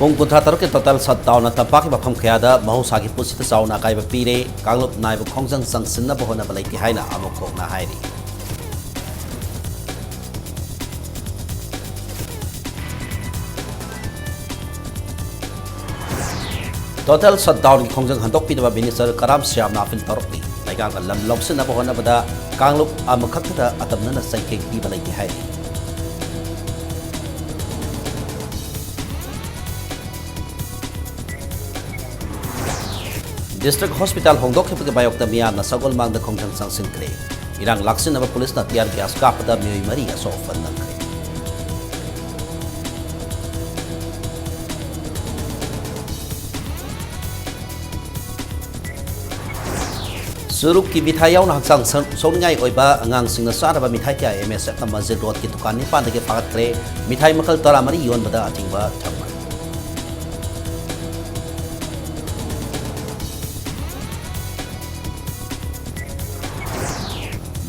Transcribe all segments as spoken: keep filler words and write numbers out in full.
ꯄꯨꯡ ꯀꯨꯟꯊ꯭ꯔꯥ ꯇꯔꯨꯛꯀꯤ total shutdownꯅ ꯇꯝꯄꯥꯛꯀꯤ ꯃꯐꯝ ꯀꯌꯥꯗ ꯃꯍꯧꯁꯥꯒꯤ ꯄꯨꯟꯁꯤꯗ ꯆꯥꯎꯅ ꯑꯀꯥꯏꯕ ꯄꯤꯔꯦ꯫ ꯀꯥꯡꯂꯨꯞ ꯅꯥꯏꯕ ꯈꯣꯡꯖꯪ ꯆꯪꯁꯤꯟꯅꯕ ꯍꯣꯠꯅꯕ ꯂꯩꯇꯦ ꯍꯥꯏꯅ ꯑꯃꯨꯛ ꯀꯣꯛꯅ ꯍꯥꯏꯔꯤ꯫ Total shutdownꯒꯤ ꯈꯣꯡꯖꯪ ꯍꯟꯗꯣꯛꯄꯤꯅꯕ Minister ꯀꯔꯥꯝ ꯁ꯭ꯌꯥꯝꯅ appeal ꯇꯧꯔꯛꯂꯤ꯫ ꯂꯩꯉꯥꯛꯅ ꯂꯝ ꯂꯧꯁꯤꯟꯅꯕ ꯍꯣꯠꯅꯕꯗ ꯀꯥꯡꯂꯨꯞ ꯑꯃꯈꯛꯇꯗ ꯑꯇꯝꯅꯅ ꯆꯩꯊꯦꯡ ꯄꯤꯕ ꯂꯩꯇꯦ ꯍꯥꯏꯔꯤ꯫ District Hospital ꯍꯣꯡꯗꯣꯛꯈꯤꯕꯒꯤ ꯃꯥꯌꯣꯛꯇ ꯃꯤꯌꯥꯝꯅ ꯁꯒꯣꯜ ꯃꯥꯡꯗ ꯈꯣꯡꯖꯪ ꯆꯪꯁꯤꯟꯈ꯭ꯔꯦ꯫ ꯏꯔꯥꯡ ꯂꯥꯛꯁꯤꯟꯅꯕ ꯄꯨꯂꯤꯁꯅ tear gas ꯀꯥꯞꯄꯗ ꯃꯤꯑꯣꯏ ꯃꯔꯤ ꯑꯁꯣꯛ ꯑꯄꯟ ꯅꯪꯈ꯭ꯔꯦ꯫ ꯆꯨꯔꯨꯞꯀꯤ ꯃꯤꯊꯥꯏ ꯌꯥꯎꯅ ꯍꯛꯆꯥꯡ ꯁꯣꯛ-, ꯁꯣꯛꯅꯤꯡꯉꯥꯏ ꯑꯣꯏꯕ ꯑꯉꯥꯡꯁꯤꯡꯅ ꯆꯥꯅꯕ ꯃꯤꯊꯥꯏ ꯀꯌꯥ M S F ꯅ ꯃꯁꯖꯤꯗ ꯔꯣꯗꯀꯤ ꯗꯨꯀꯥꯟ ꯅꯤꯄꯥꯟꯗꯒꯤ ꯐꯥꯒꯠꯈ꯭ꯔꯦ꯫ ꯃꯤꯊꯥꯏ ꯃꯈꯜ ꯇꯔꯥꯃꯔꯤ ꯌꯣꯟꯕꯗ ꯑꯊꯤꯡꯕ ꯊꯝꯈ꯭ꯔꯦ꯫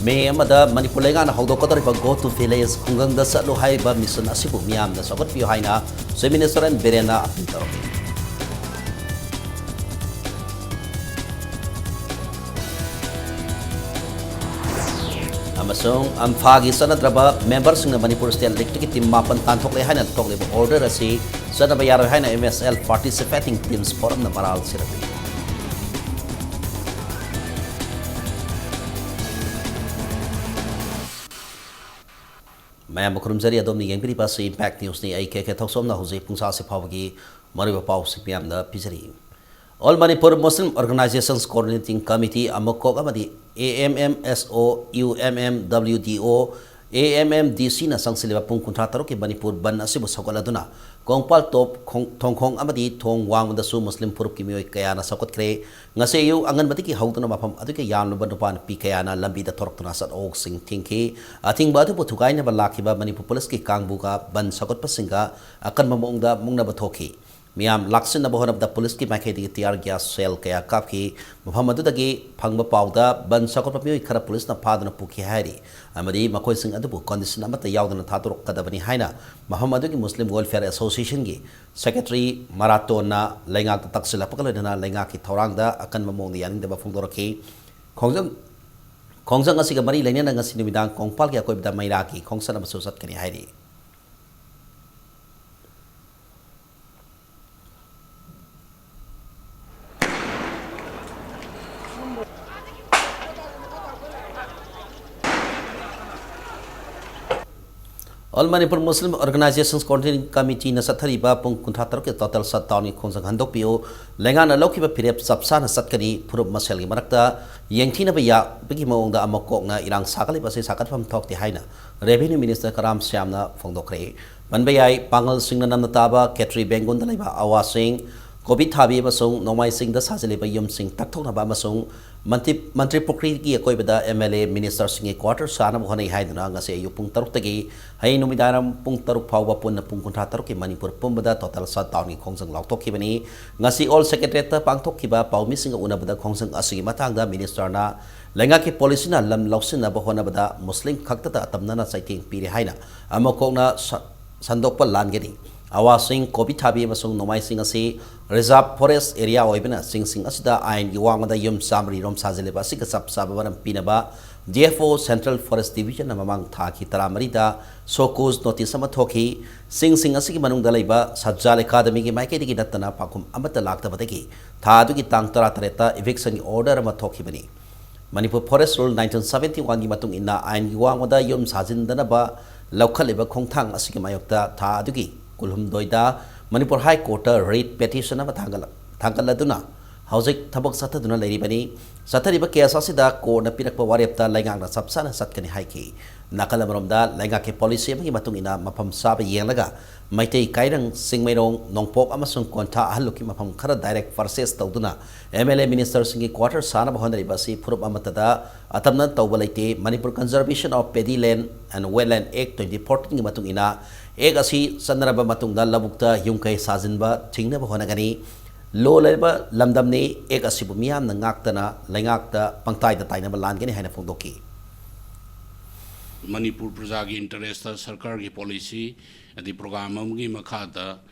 ꯃꯦ ꯑꯃꯗ ꯃꯅꯤꯄꯨꯔ ꯂꯩꯉꯥꯛꯅ ꯍꯧꯗꯣꯛꯀꯗꯧꯔꯤꯕ Go to Village, ꯈꯨꯡꯒꯪꯗ ꯆꯠꯂꯨ ꯍꯥꯏꯔꯤꯕ mission ꯑꯁꯤꯕꯨ ꯃꯤꯌꯥꯝꯅ ꯆꯥꯎꯈꯠꯄꯤꯌꯨ ꯍꯥꯏꯅ Chief Minister N ꯕꯤꯔꯦꯟꯅ appeal ꯇꯧꯔꯛꯂꯤ꯫ ꯑꯃꯁꯨꯡ ꯑꯝꯐꯥꯒꯤ ꯆꯠꯅꯗ꯭ꯔꯕ memberꯁꯤꯡꯅ ꯃꯅꯤꯄꯨꯔ State Leagueꯇꯒꯤ team ꯃꯥꯄꯟ ꯇꯥꯟꯊꯣꯛꯂꯦ ꯍꯥꯏꯅ ꯊꯣꯛꯂꯤꯕ order ꯑꯁꯤ ꯆꯠꯅꯕ ꯌꯥꯔꯣꯏ ꯍꯥꯏꯅ M S L Participating Teams Forumꯅ ꯃꯔꯥꯜ ꯁꯤꯔꯛꯂꯤ꯫ ꯃꯌꯥꯝꯕꯨ ꯈꯨꯔꯨꯝꯖꯔꯤ꯫ ꯑꯗꯣꯝꯅ ꯌꯦꯡꯕꯤꯔꯤꯕ ꯑꯁꯤ Impact Newsꯅꯤ꯫ ꯑꯩ ꯀꯦ ꯀꯦ ꯊꯧꯁꯣꯝꯅ ꯍꯧꯖꯤꯛ ꯄꯨꯡ ꯁꯥꯁꯤ ꯐꯥꯎꯕꯒꯤ ꯃꯔꯨꯑꯣꯏꯕ ꯄꯥꯎꯁꯤꯡ ꯃꯌꯥꯝꯗ ꯄꯤꯖꯔꯤ꯫ All Manipur Muslim Organizations Coordinating Committee, ꯑꯃꯀꯣꯛ, ꯑꯃꯗꯤ A M M S O, U M M W D O, A M M D Cꯅ ꯆꯪꯁꯤꯜꯂꯤꯕ ꯄꯨꯡ ꯀꯨꯟꯊ꯭ꯔꯥ ꯇꯔꯨꯛꯀꯤ ꯃꯅꯤꯄꯨꯔ ꯕꯟꯗ ꯑꯁꯤꯕꯨ ꯁꯧꯒꯠꯂꯗꯨꯅ ꯀꯣꯡꯄꯥꯜ ꯇꯣꯞ ꯈꯣꯡ-, ꯊꯣꯡꯈꯣꯡ ꯑꯃꯗꯤ ꯊꯣꯡ ꯋꯥꯡꯃꯗꯁꯨ ꯃꯨꯁꯂꯤꯝ ꯐꯨꯔꯨꯞꯀꯤ ꯃꯤꯑꯣꯏ ꯀꯌꯥꯅ ꯁꯧꯒꯠꯈ꯭ꯔꯦ꯫ ꯉꯁꯤ ꯑꯌꯨꯛ ꯑꯉꯟꯕꯗꯒꯤ ꯍꯧꯗꯨꯅ ꯃꯐꯝ ꯑꯗꯨꯒꯤ ꯌꯥꯝꯂꯕ ꯅꯨꯄꯥ ꯅꯨꯄꯤ ꯀꯌꯥꯅ ꯂꯝꯕꯤꯗ ꯊꯣꯔꯛꯇꯨꯅ ꯆꯠꯅ ꯊꯧꯑꯣꯡꯁꯤꯡ ꯊꯤꯡꯈꯤ꯫ ꯑꯊꯤꯡꯕ ꯑꯗꯨꯕꯨ ꯊꯨꯒꯥꯏꯅꯕ ꯂꯥꯛꯈꯤꯕ ꯃꯅꯤꯄꯨꯔ ꯄꯨꯂꯤꯁꯀꯤ ꯀꯥꯡꯕꯨꯒ ꯕꯟꯗ ꯁꯧꯒꯠꯄꯁꯤꯡꯒ ꯑꯀꯟꯕ ꯃꯑꯣꯡꯗ ꯃꯨꯛꯅꯕ ꯊꯣꯛꯈꯤ꯫ ꯃꯤꯌꯥꯝ ꯂꯥꯛꯁꯤꯟꯅꯕ ꯍꯣꯠꯅꯕꯗ ꯄꯨꯂꯤꯁꯀꯤ ꯃꯥꯏꯀꯩꯗꯒꯤ tear gas shell ꯀꯌꯥ ꯀꯥꯞꯈꯤ꯫ ꯃꯐꯝ ꯑꯗꯨꯗꯒꯤ ꯐꯪꯕ ꯄꯥꯎꯗ ꯕꯟ ꯁꯥꯒꯠꯄ ꯃꯤꯑꯣꯏ ꯈꯔ ꯄꯨꯂꯤꯁꯅ ꯐꯥꯗꯨꯅ ꯄꯨꯈꯤ ꯍꯥꯏꯔꯤ, ꯑꯃꯗꯤ ꯃꯈꯣꯏꯁꯤꯡ ꯑꯗꯨꯕꯨ condition ꯑꯃꯠꯇ ꯌꯥꯎꯗꯅ ꯊꯥꯗꯣꯔꯛꯀꯗꯕꯅꯤ ꯍꯥꯏꯅ ꯃꯐꯝ ꯑꯗꯨꯒꯤ Muslim Welfare Associationꯒꯤ secretary ꯃꯔꯥꯇꯣꯟꯅ ꯂꯩꯉꯥꯛꯇ ꯇꯛꯁꯤꯜꯂꯛꯄꯒ ꯂꯣꯏꯅꯅ ꯂꯩꯉꯥꯛꯀꯤ ꯊꯧꯔꯥꯡꯗ ꯑꯀꯟꯕ ꯃꯑꯣꯡꯗ ꯌꯥꯅꯤꯡꯗꯕ ꯐꯣꯡꯗꯣꯔꯛꯈꯤ꯫ ꯈꯣꯡꯖꯪ, ꯈꯣꯡꯖꯪ ꯑꯁꯤꯒ ꯃꯔꯤ ꯂꯩꯅꯅ ꯉꯁꯤ ꯅꯨꯃꯤꯗꯥꯡ ꯀꯣꯡꯄꯥꯜꯒꯤ ꯑꯀꯣꯏꯕꯗ ꯃꯩꯔꯥꯒꯤ ꯈꯣꯡꯆꯠ ꯑꯃꯁꯨ ꯆꯠꯀꯅꯤ ꯍꯥꯏꯔꯤ꯫ All Manipur Muslim Organizations Coordinating Committeeꯅ ꯆꯠꯊꯔꯤꯕ ꯄꯨꯡ ꯀꯨꯟꯊ꯭ꯔꯥ ꯇꯔꯨꯛꯀꯤ total shutdownꯒꯤ ꯈꯣꯡꯖꯪ ꯍꯟꯗꯣꯛꯄꯤꯌꯨ, ꯂꯩꯉꯥꯛꯅ ꯂꯧꯈꯤꯕ ꯐꯤꯔꯦꯞ ꯆꯞ ꯆꯥꯅ ꯆꯠꯀꯅꯤ, ꯐꯨꯔꯨꯞ ꯃꯁꯦꯜꯒꯤ ꯃꯔꯛꯇ ꯌꯦꯡꯊꯤꯅꯕ ꯌꯥꯕꯒꯤ ꯃꯑꯣꯡꯗ ꯑꯃ ꯀꯣꯛꯅ ꯏꯔꯥꯡ ꯁꯥꯒꯠꯂꯤꯕ ꯑꯁꯤ ꯁꯥꯒꯠꯐꯝ ꯊꯣꯛꯇꯦ ꯍꯥꯏꯅ Revenue Minister ꯀꯔꯥꯝ ꯁ꯭ꯌꯥꯝꯅ ꯐꯣꯡꯗꯣꯛꯈ꯭ꯔꯦ꯫ ꯄꯟꯕ ꯌꯥꯏ, ꯄꯥꯡꯒꯜꯁꯤꯡꯅ ꯅꯝꯅ ꯇꯥꯕ ꯈꯦꯇ꯭ꯔꯤ ꯕꯦꯡꯒꯨꯟꯗ ꯂꯩꯕ ꯑꯋꯥꯁꯤꯡ, ꯀꯣꯕꯤ ꯊꯥꯕꯤ ꯑꯃꯁꯨꯡ ꯅꯣꯡꯃꯥꯏꯁꯤꯡꯗ ꯁꯥꯖꯤꯜꯂꯤꯕ ꯌꯨꯝꯁꯤꯡ ꯇꯛꯊꯣꯛꯅꯕ ꯑꯃꯁꯨꯡ ꯃꯟꯇ꯭ꯔꯤ, ꯃꯟꯇ꯭ꯔꯤ ꯄꯨꯈ꯭ꯔꯤꯒꯤ ꯑꯀꯣꯏꯕꯗ MLA ministerꯁꯤꯡꯒꯤ quarter ꯁꯥꯅꯕ ꯍꯣꯠꯅꯩ ꯍꯥꯏꯗꯨꯅ ꯉꯁꯤ ꯑꯌꯨꯛ ꯄꯨꯡ ꯇꯔꯨꯛꯇꯒꯤ ꯍꯌꯦꯡ ꯅꯨꯃꯤꯗꯥꯡꯋꯥꯏꯔꯝ ꯄꯨꯡ ꯇꯔꯨꯛ ꯐꯥꯎꯕ ꯄꯨꯟꯅ ꯄꯨꯡ ꯀꯨꯟꯊ꯭ꯔꯥ ꯇꯔꯨꯛꯀꯤ ꯃꯅꯤꯄꯨꯔ ꯄꯨꯝꯕꯗ total shutdownꯒꯤ ꯈꯣꯡꯖꯪ ꯂꯥꯎꯊꯣꯛꯈꯤꯕꯅꯤ꯫ ꯉꯁꯤ Old Secretariatꯇ ꯄꯥꯡꯊꯣꯛꯈꯤꯕ ꯄꯥꯎꯃꯤꯁꯤꯡꯒ ꯎꯅꯕꯗ ꯈꯣꯡꯖꯪ ꯑꯁꯤꯒꯤ ꯃꯇꯥꯡꯗ ministerꯅ ꯂꯩꯉꯥꯛꯀꯤ policyꯅ ꯂꯝ ꯂꯧꯁꯤꯟꯅꯕ ꯍꯣꯠꯅꯕꯗ ꯃꯨꯁꯂꯤꯝ ꯈꯛꯇꯗ ꯑꯇꯝꯅꯅ ꯆꯩꯊꯦꯡ ꯄꯤꯔꯦ ꯍꯥꯏꯅ ꯑꯃ ꯀꯣꯛꯅ ꯁ-, ꯁꯟꯗꯣꯛꯄ ꯂꯥꯟꯒꯅꯤ꯫ ꯑꯋꯥꯁꯤꯡ, ꯀꯣꯕꯤ ꯊꯥꯕꯤ ꯑꯃꯁꯨꯡ ꯅꯣꯡꯃꯥꯏꯁꯤꯡ ꯑꯁꯤ reserve forest area ꯑꯣꯏꯕꯅ ꯆꯤꯡꯁꯤꯡ ꯑꯁꯤꯗ ꯑꯥꯏꯟꯒꯤ ꯋꯥꯡꯃꯗ ꯌꯨꯝ ꯆꯥꯝꯃꯔꯤ ꯔꯣꯝ ꯁꯥꯖꯤꯜꯂꯤꯕ ꯑꯁꯤꯒ ꯆꯞ ꯆꯥꯕ ꯃꯔꯝ ꯄꯤꯅꯕ DFO Central Forest Divisionꯅ ꯃꯃꯥꯡ ꯊꯥꯒꯤ ꯇꯔꯥꯃꯔꯤꯗ show cause notice ꯑꯃ ꯊꯣꯛꯈꯤ꯫ ꯆꯤꯡꯁꯤꯡ ꯑꯁꯤꯒꯤ ꯃꯅꯨꯡꯗ ꯂꯩꯕ ꯁꯠꯖꯥꯜ ꯑꯦꯀꯥꯗꯃꯤꯒꯤ ꯃꯥꯏꯀꯩꯗꯒꯤ ꯅꯠꯇꯅ ꯄꯥꯎꯈꯨꯝ ꯑꯃꯠꯇ ꯂꯥꯛꯇꯕꯗꯒꯤ ꯊꯥ ꯑꯗꯨꯒꯤ ꯇꯥꯡ ꯇꯔꯥꯇꯔꯦꯠꯇ evictionꯒꯤ order ꯑꯃ ꯊꯣꯛꯈꯤꯕꯅꯤ꯫ Manipur Forest Rule nineteen seventy oneꯒꯤ ꯃꯇꯨꯡ ꯏꯟꯅ ꯑꯥꯏꯟꯒꯤ ꯋꯥꯡꯃꯗ ꯌꯨꯝ ꯁꯥꯖꯤꯟꯗꯅꯕ ꯂꯧꯈꯠꯂꯤꯕ ꯈꯣꯡꯊꯥꯡ ꯑꯁꯤꯒꯤ ꯃꯥꯌꯣꯛꯇ ꯊꯥ ꯑꯗꯨꯒꯤ ꯀꯨꯟꯍꯨꯝꯗꯣꯏꯗ Manipur High Courtꯇ writ petition ꯑꯃ ꯊꯥꯡꯒꯠꯂ-, ꯊꯥꯡꯒꯠꯂꯗꯨꯅ ꯍꯧꯖꯤꯛ ꯊꯕꯛ ꯆꯠꯊꯗꯨꯅ ꯂꯩꯔꯤꯕꯅꯤ꯫ ꯆꯠꯊꯔꯤꯕ ꯀꯦꯁ ꯑꯁꯤꯗ ꯀꯣꯔꯠꯅ ꯄꯤꯔꯛꯄ ꯋꯥꯔꯦꯞꯇ ꯂꯩꯉꯥꯛꯅ ꯆꯞ ꯆꯥꯅ ꯆꯠꯀꯅꯤ ꯍꯥꯏꯈꯤ꯫ ꯅꯥꯀꯜ ꯑꯃꯔꯣꯝꯗ ꯂꯩꯉꯥꯛꯀꯤ ꯄꯣꯂꯤꯁꯤ ꯑꯃꯒꯤ ꯃꯇꯨꯡ ꯏꯟꯅ ꯃꯐꯝ ꯆꯥꯕ ꯌꯦꯡꯂꯒ ꯃꯩꯇꯩ ꯀꯥꯏꯔꯪ, ꯆꯤꯡꯃꯩꯔꯣꯡ, ꯅꯣꯡꯄꯣꯛ ꯑꯃꯁꯨꯡ ꯀꯣꯟꯊꯥ ꯑꯍꯜꯂꯨꯞꯀꯤ ꯃꯐꯝ ꯈꯔ ꯗꯥꯏꯔꯦꯛ ꯄꯔꯆꯦꯁ ꯇꯧꯗꯨꯅ ꯑꯦꯝ ꯑꯦꯜ ꯑꯦ ꯃꯤꯅꯤꯁꯇꯔꯁꯤꯡꯒꯤ ꯀ꯭ꯋꯥꯇꯔ ꯁꯥꯅꯕ ꯍꯣꯠꯅꯔꯤꯕ ꯑꯁꯤ ꯐꯨꯔꯨꯞ ꯑꯃꯠꯇꯗ ꯑꯇꯝꯅ ꯇꯧꯕ ꯂꯩꯇꯦ꯫ Manipur Conservation of Paddy Land and Wetland Act twenty fourteen ꯒꯤ ꯃꯇꯨꯡ ꯏꯟꯅ ꯑꯦꯛ ꯑꯁꯤ ꯆꯠꯅꯔꯕ ꯃꯇꯨꯡꯗ ꯂꯧꯕꯨꯛꯇ ꯌꯨꯝ ꯀꯩ ꯁꯥꯖꯤꯟꯕ ꯊꯤꯡꯅꯕ ꯍꯣꯠꯅꯒꯅꯤ꯫ ꯂꯣ ꯂꯩꯔꯕ ꯂꯝꯗꯝꯅꯤ꯫ ꯑꯦꯛ ꯑꯁꯤꯕꯨ ꯃꯤꯌꯥꯝꯅ ꯉꯥꯛꯇꯅ ꯂꯩꯉꯥꯛꯇ ꯄꯪꯇꯥꯏꯗ ꯇꯥꯏꯅꯕ ꯂꯥꯟꯒꯅꯤ ꯍꯥꯏꯅ ꯐꯣꯡꯗꯣꯛꯈꯤ꯫ ꯃꯅꯤꯄꯨꯔ ꯄ꯭ꯔꯖꯥꯒꯤ ꯏꯟꯇꯔꯦꯁꯇ ꯁꯔꯀꯥꯔꯒꯤ ꯄꯣꯂꯤꯁꯤ ꯑꯗꯩ ꯄ꯭ꯔꯣꯒ꯭ꯔꯥꯝ ꯑꯃꯒꯤ ꯃꯈꯥꯗ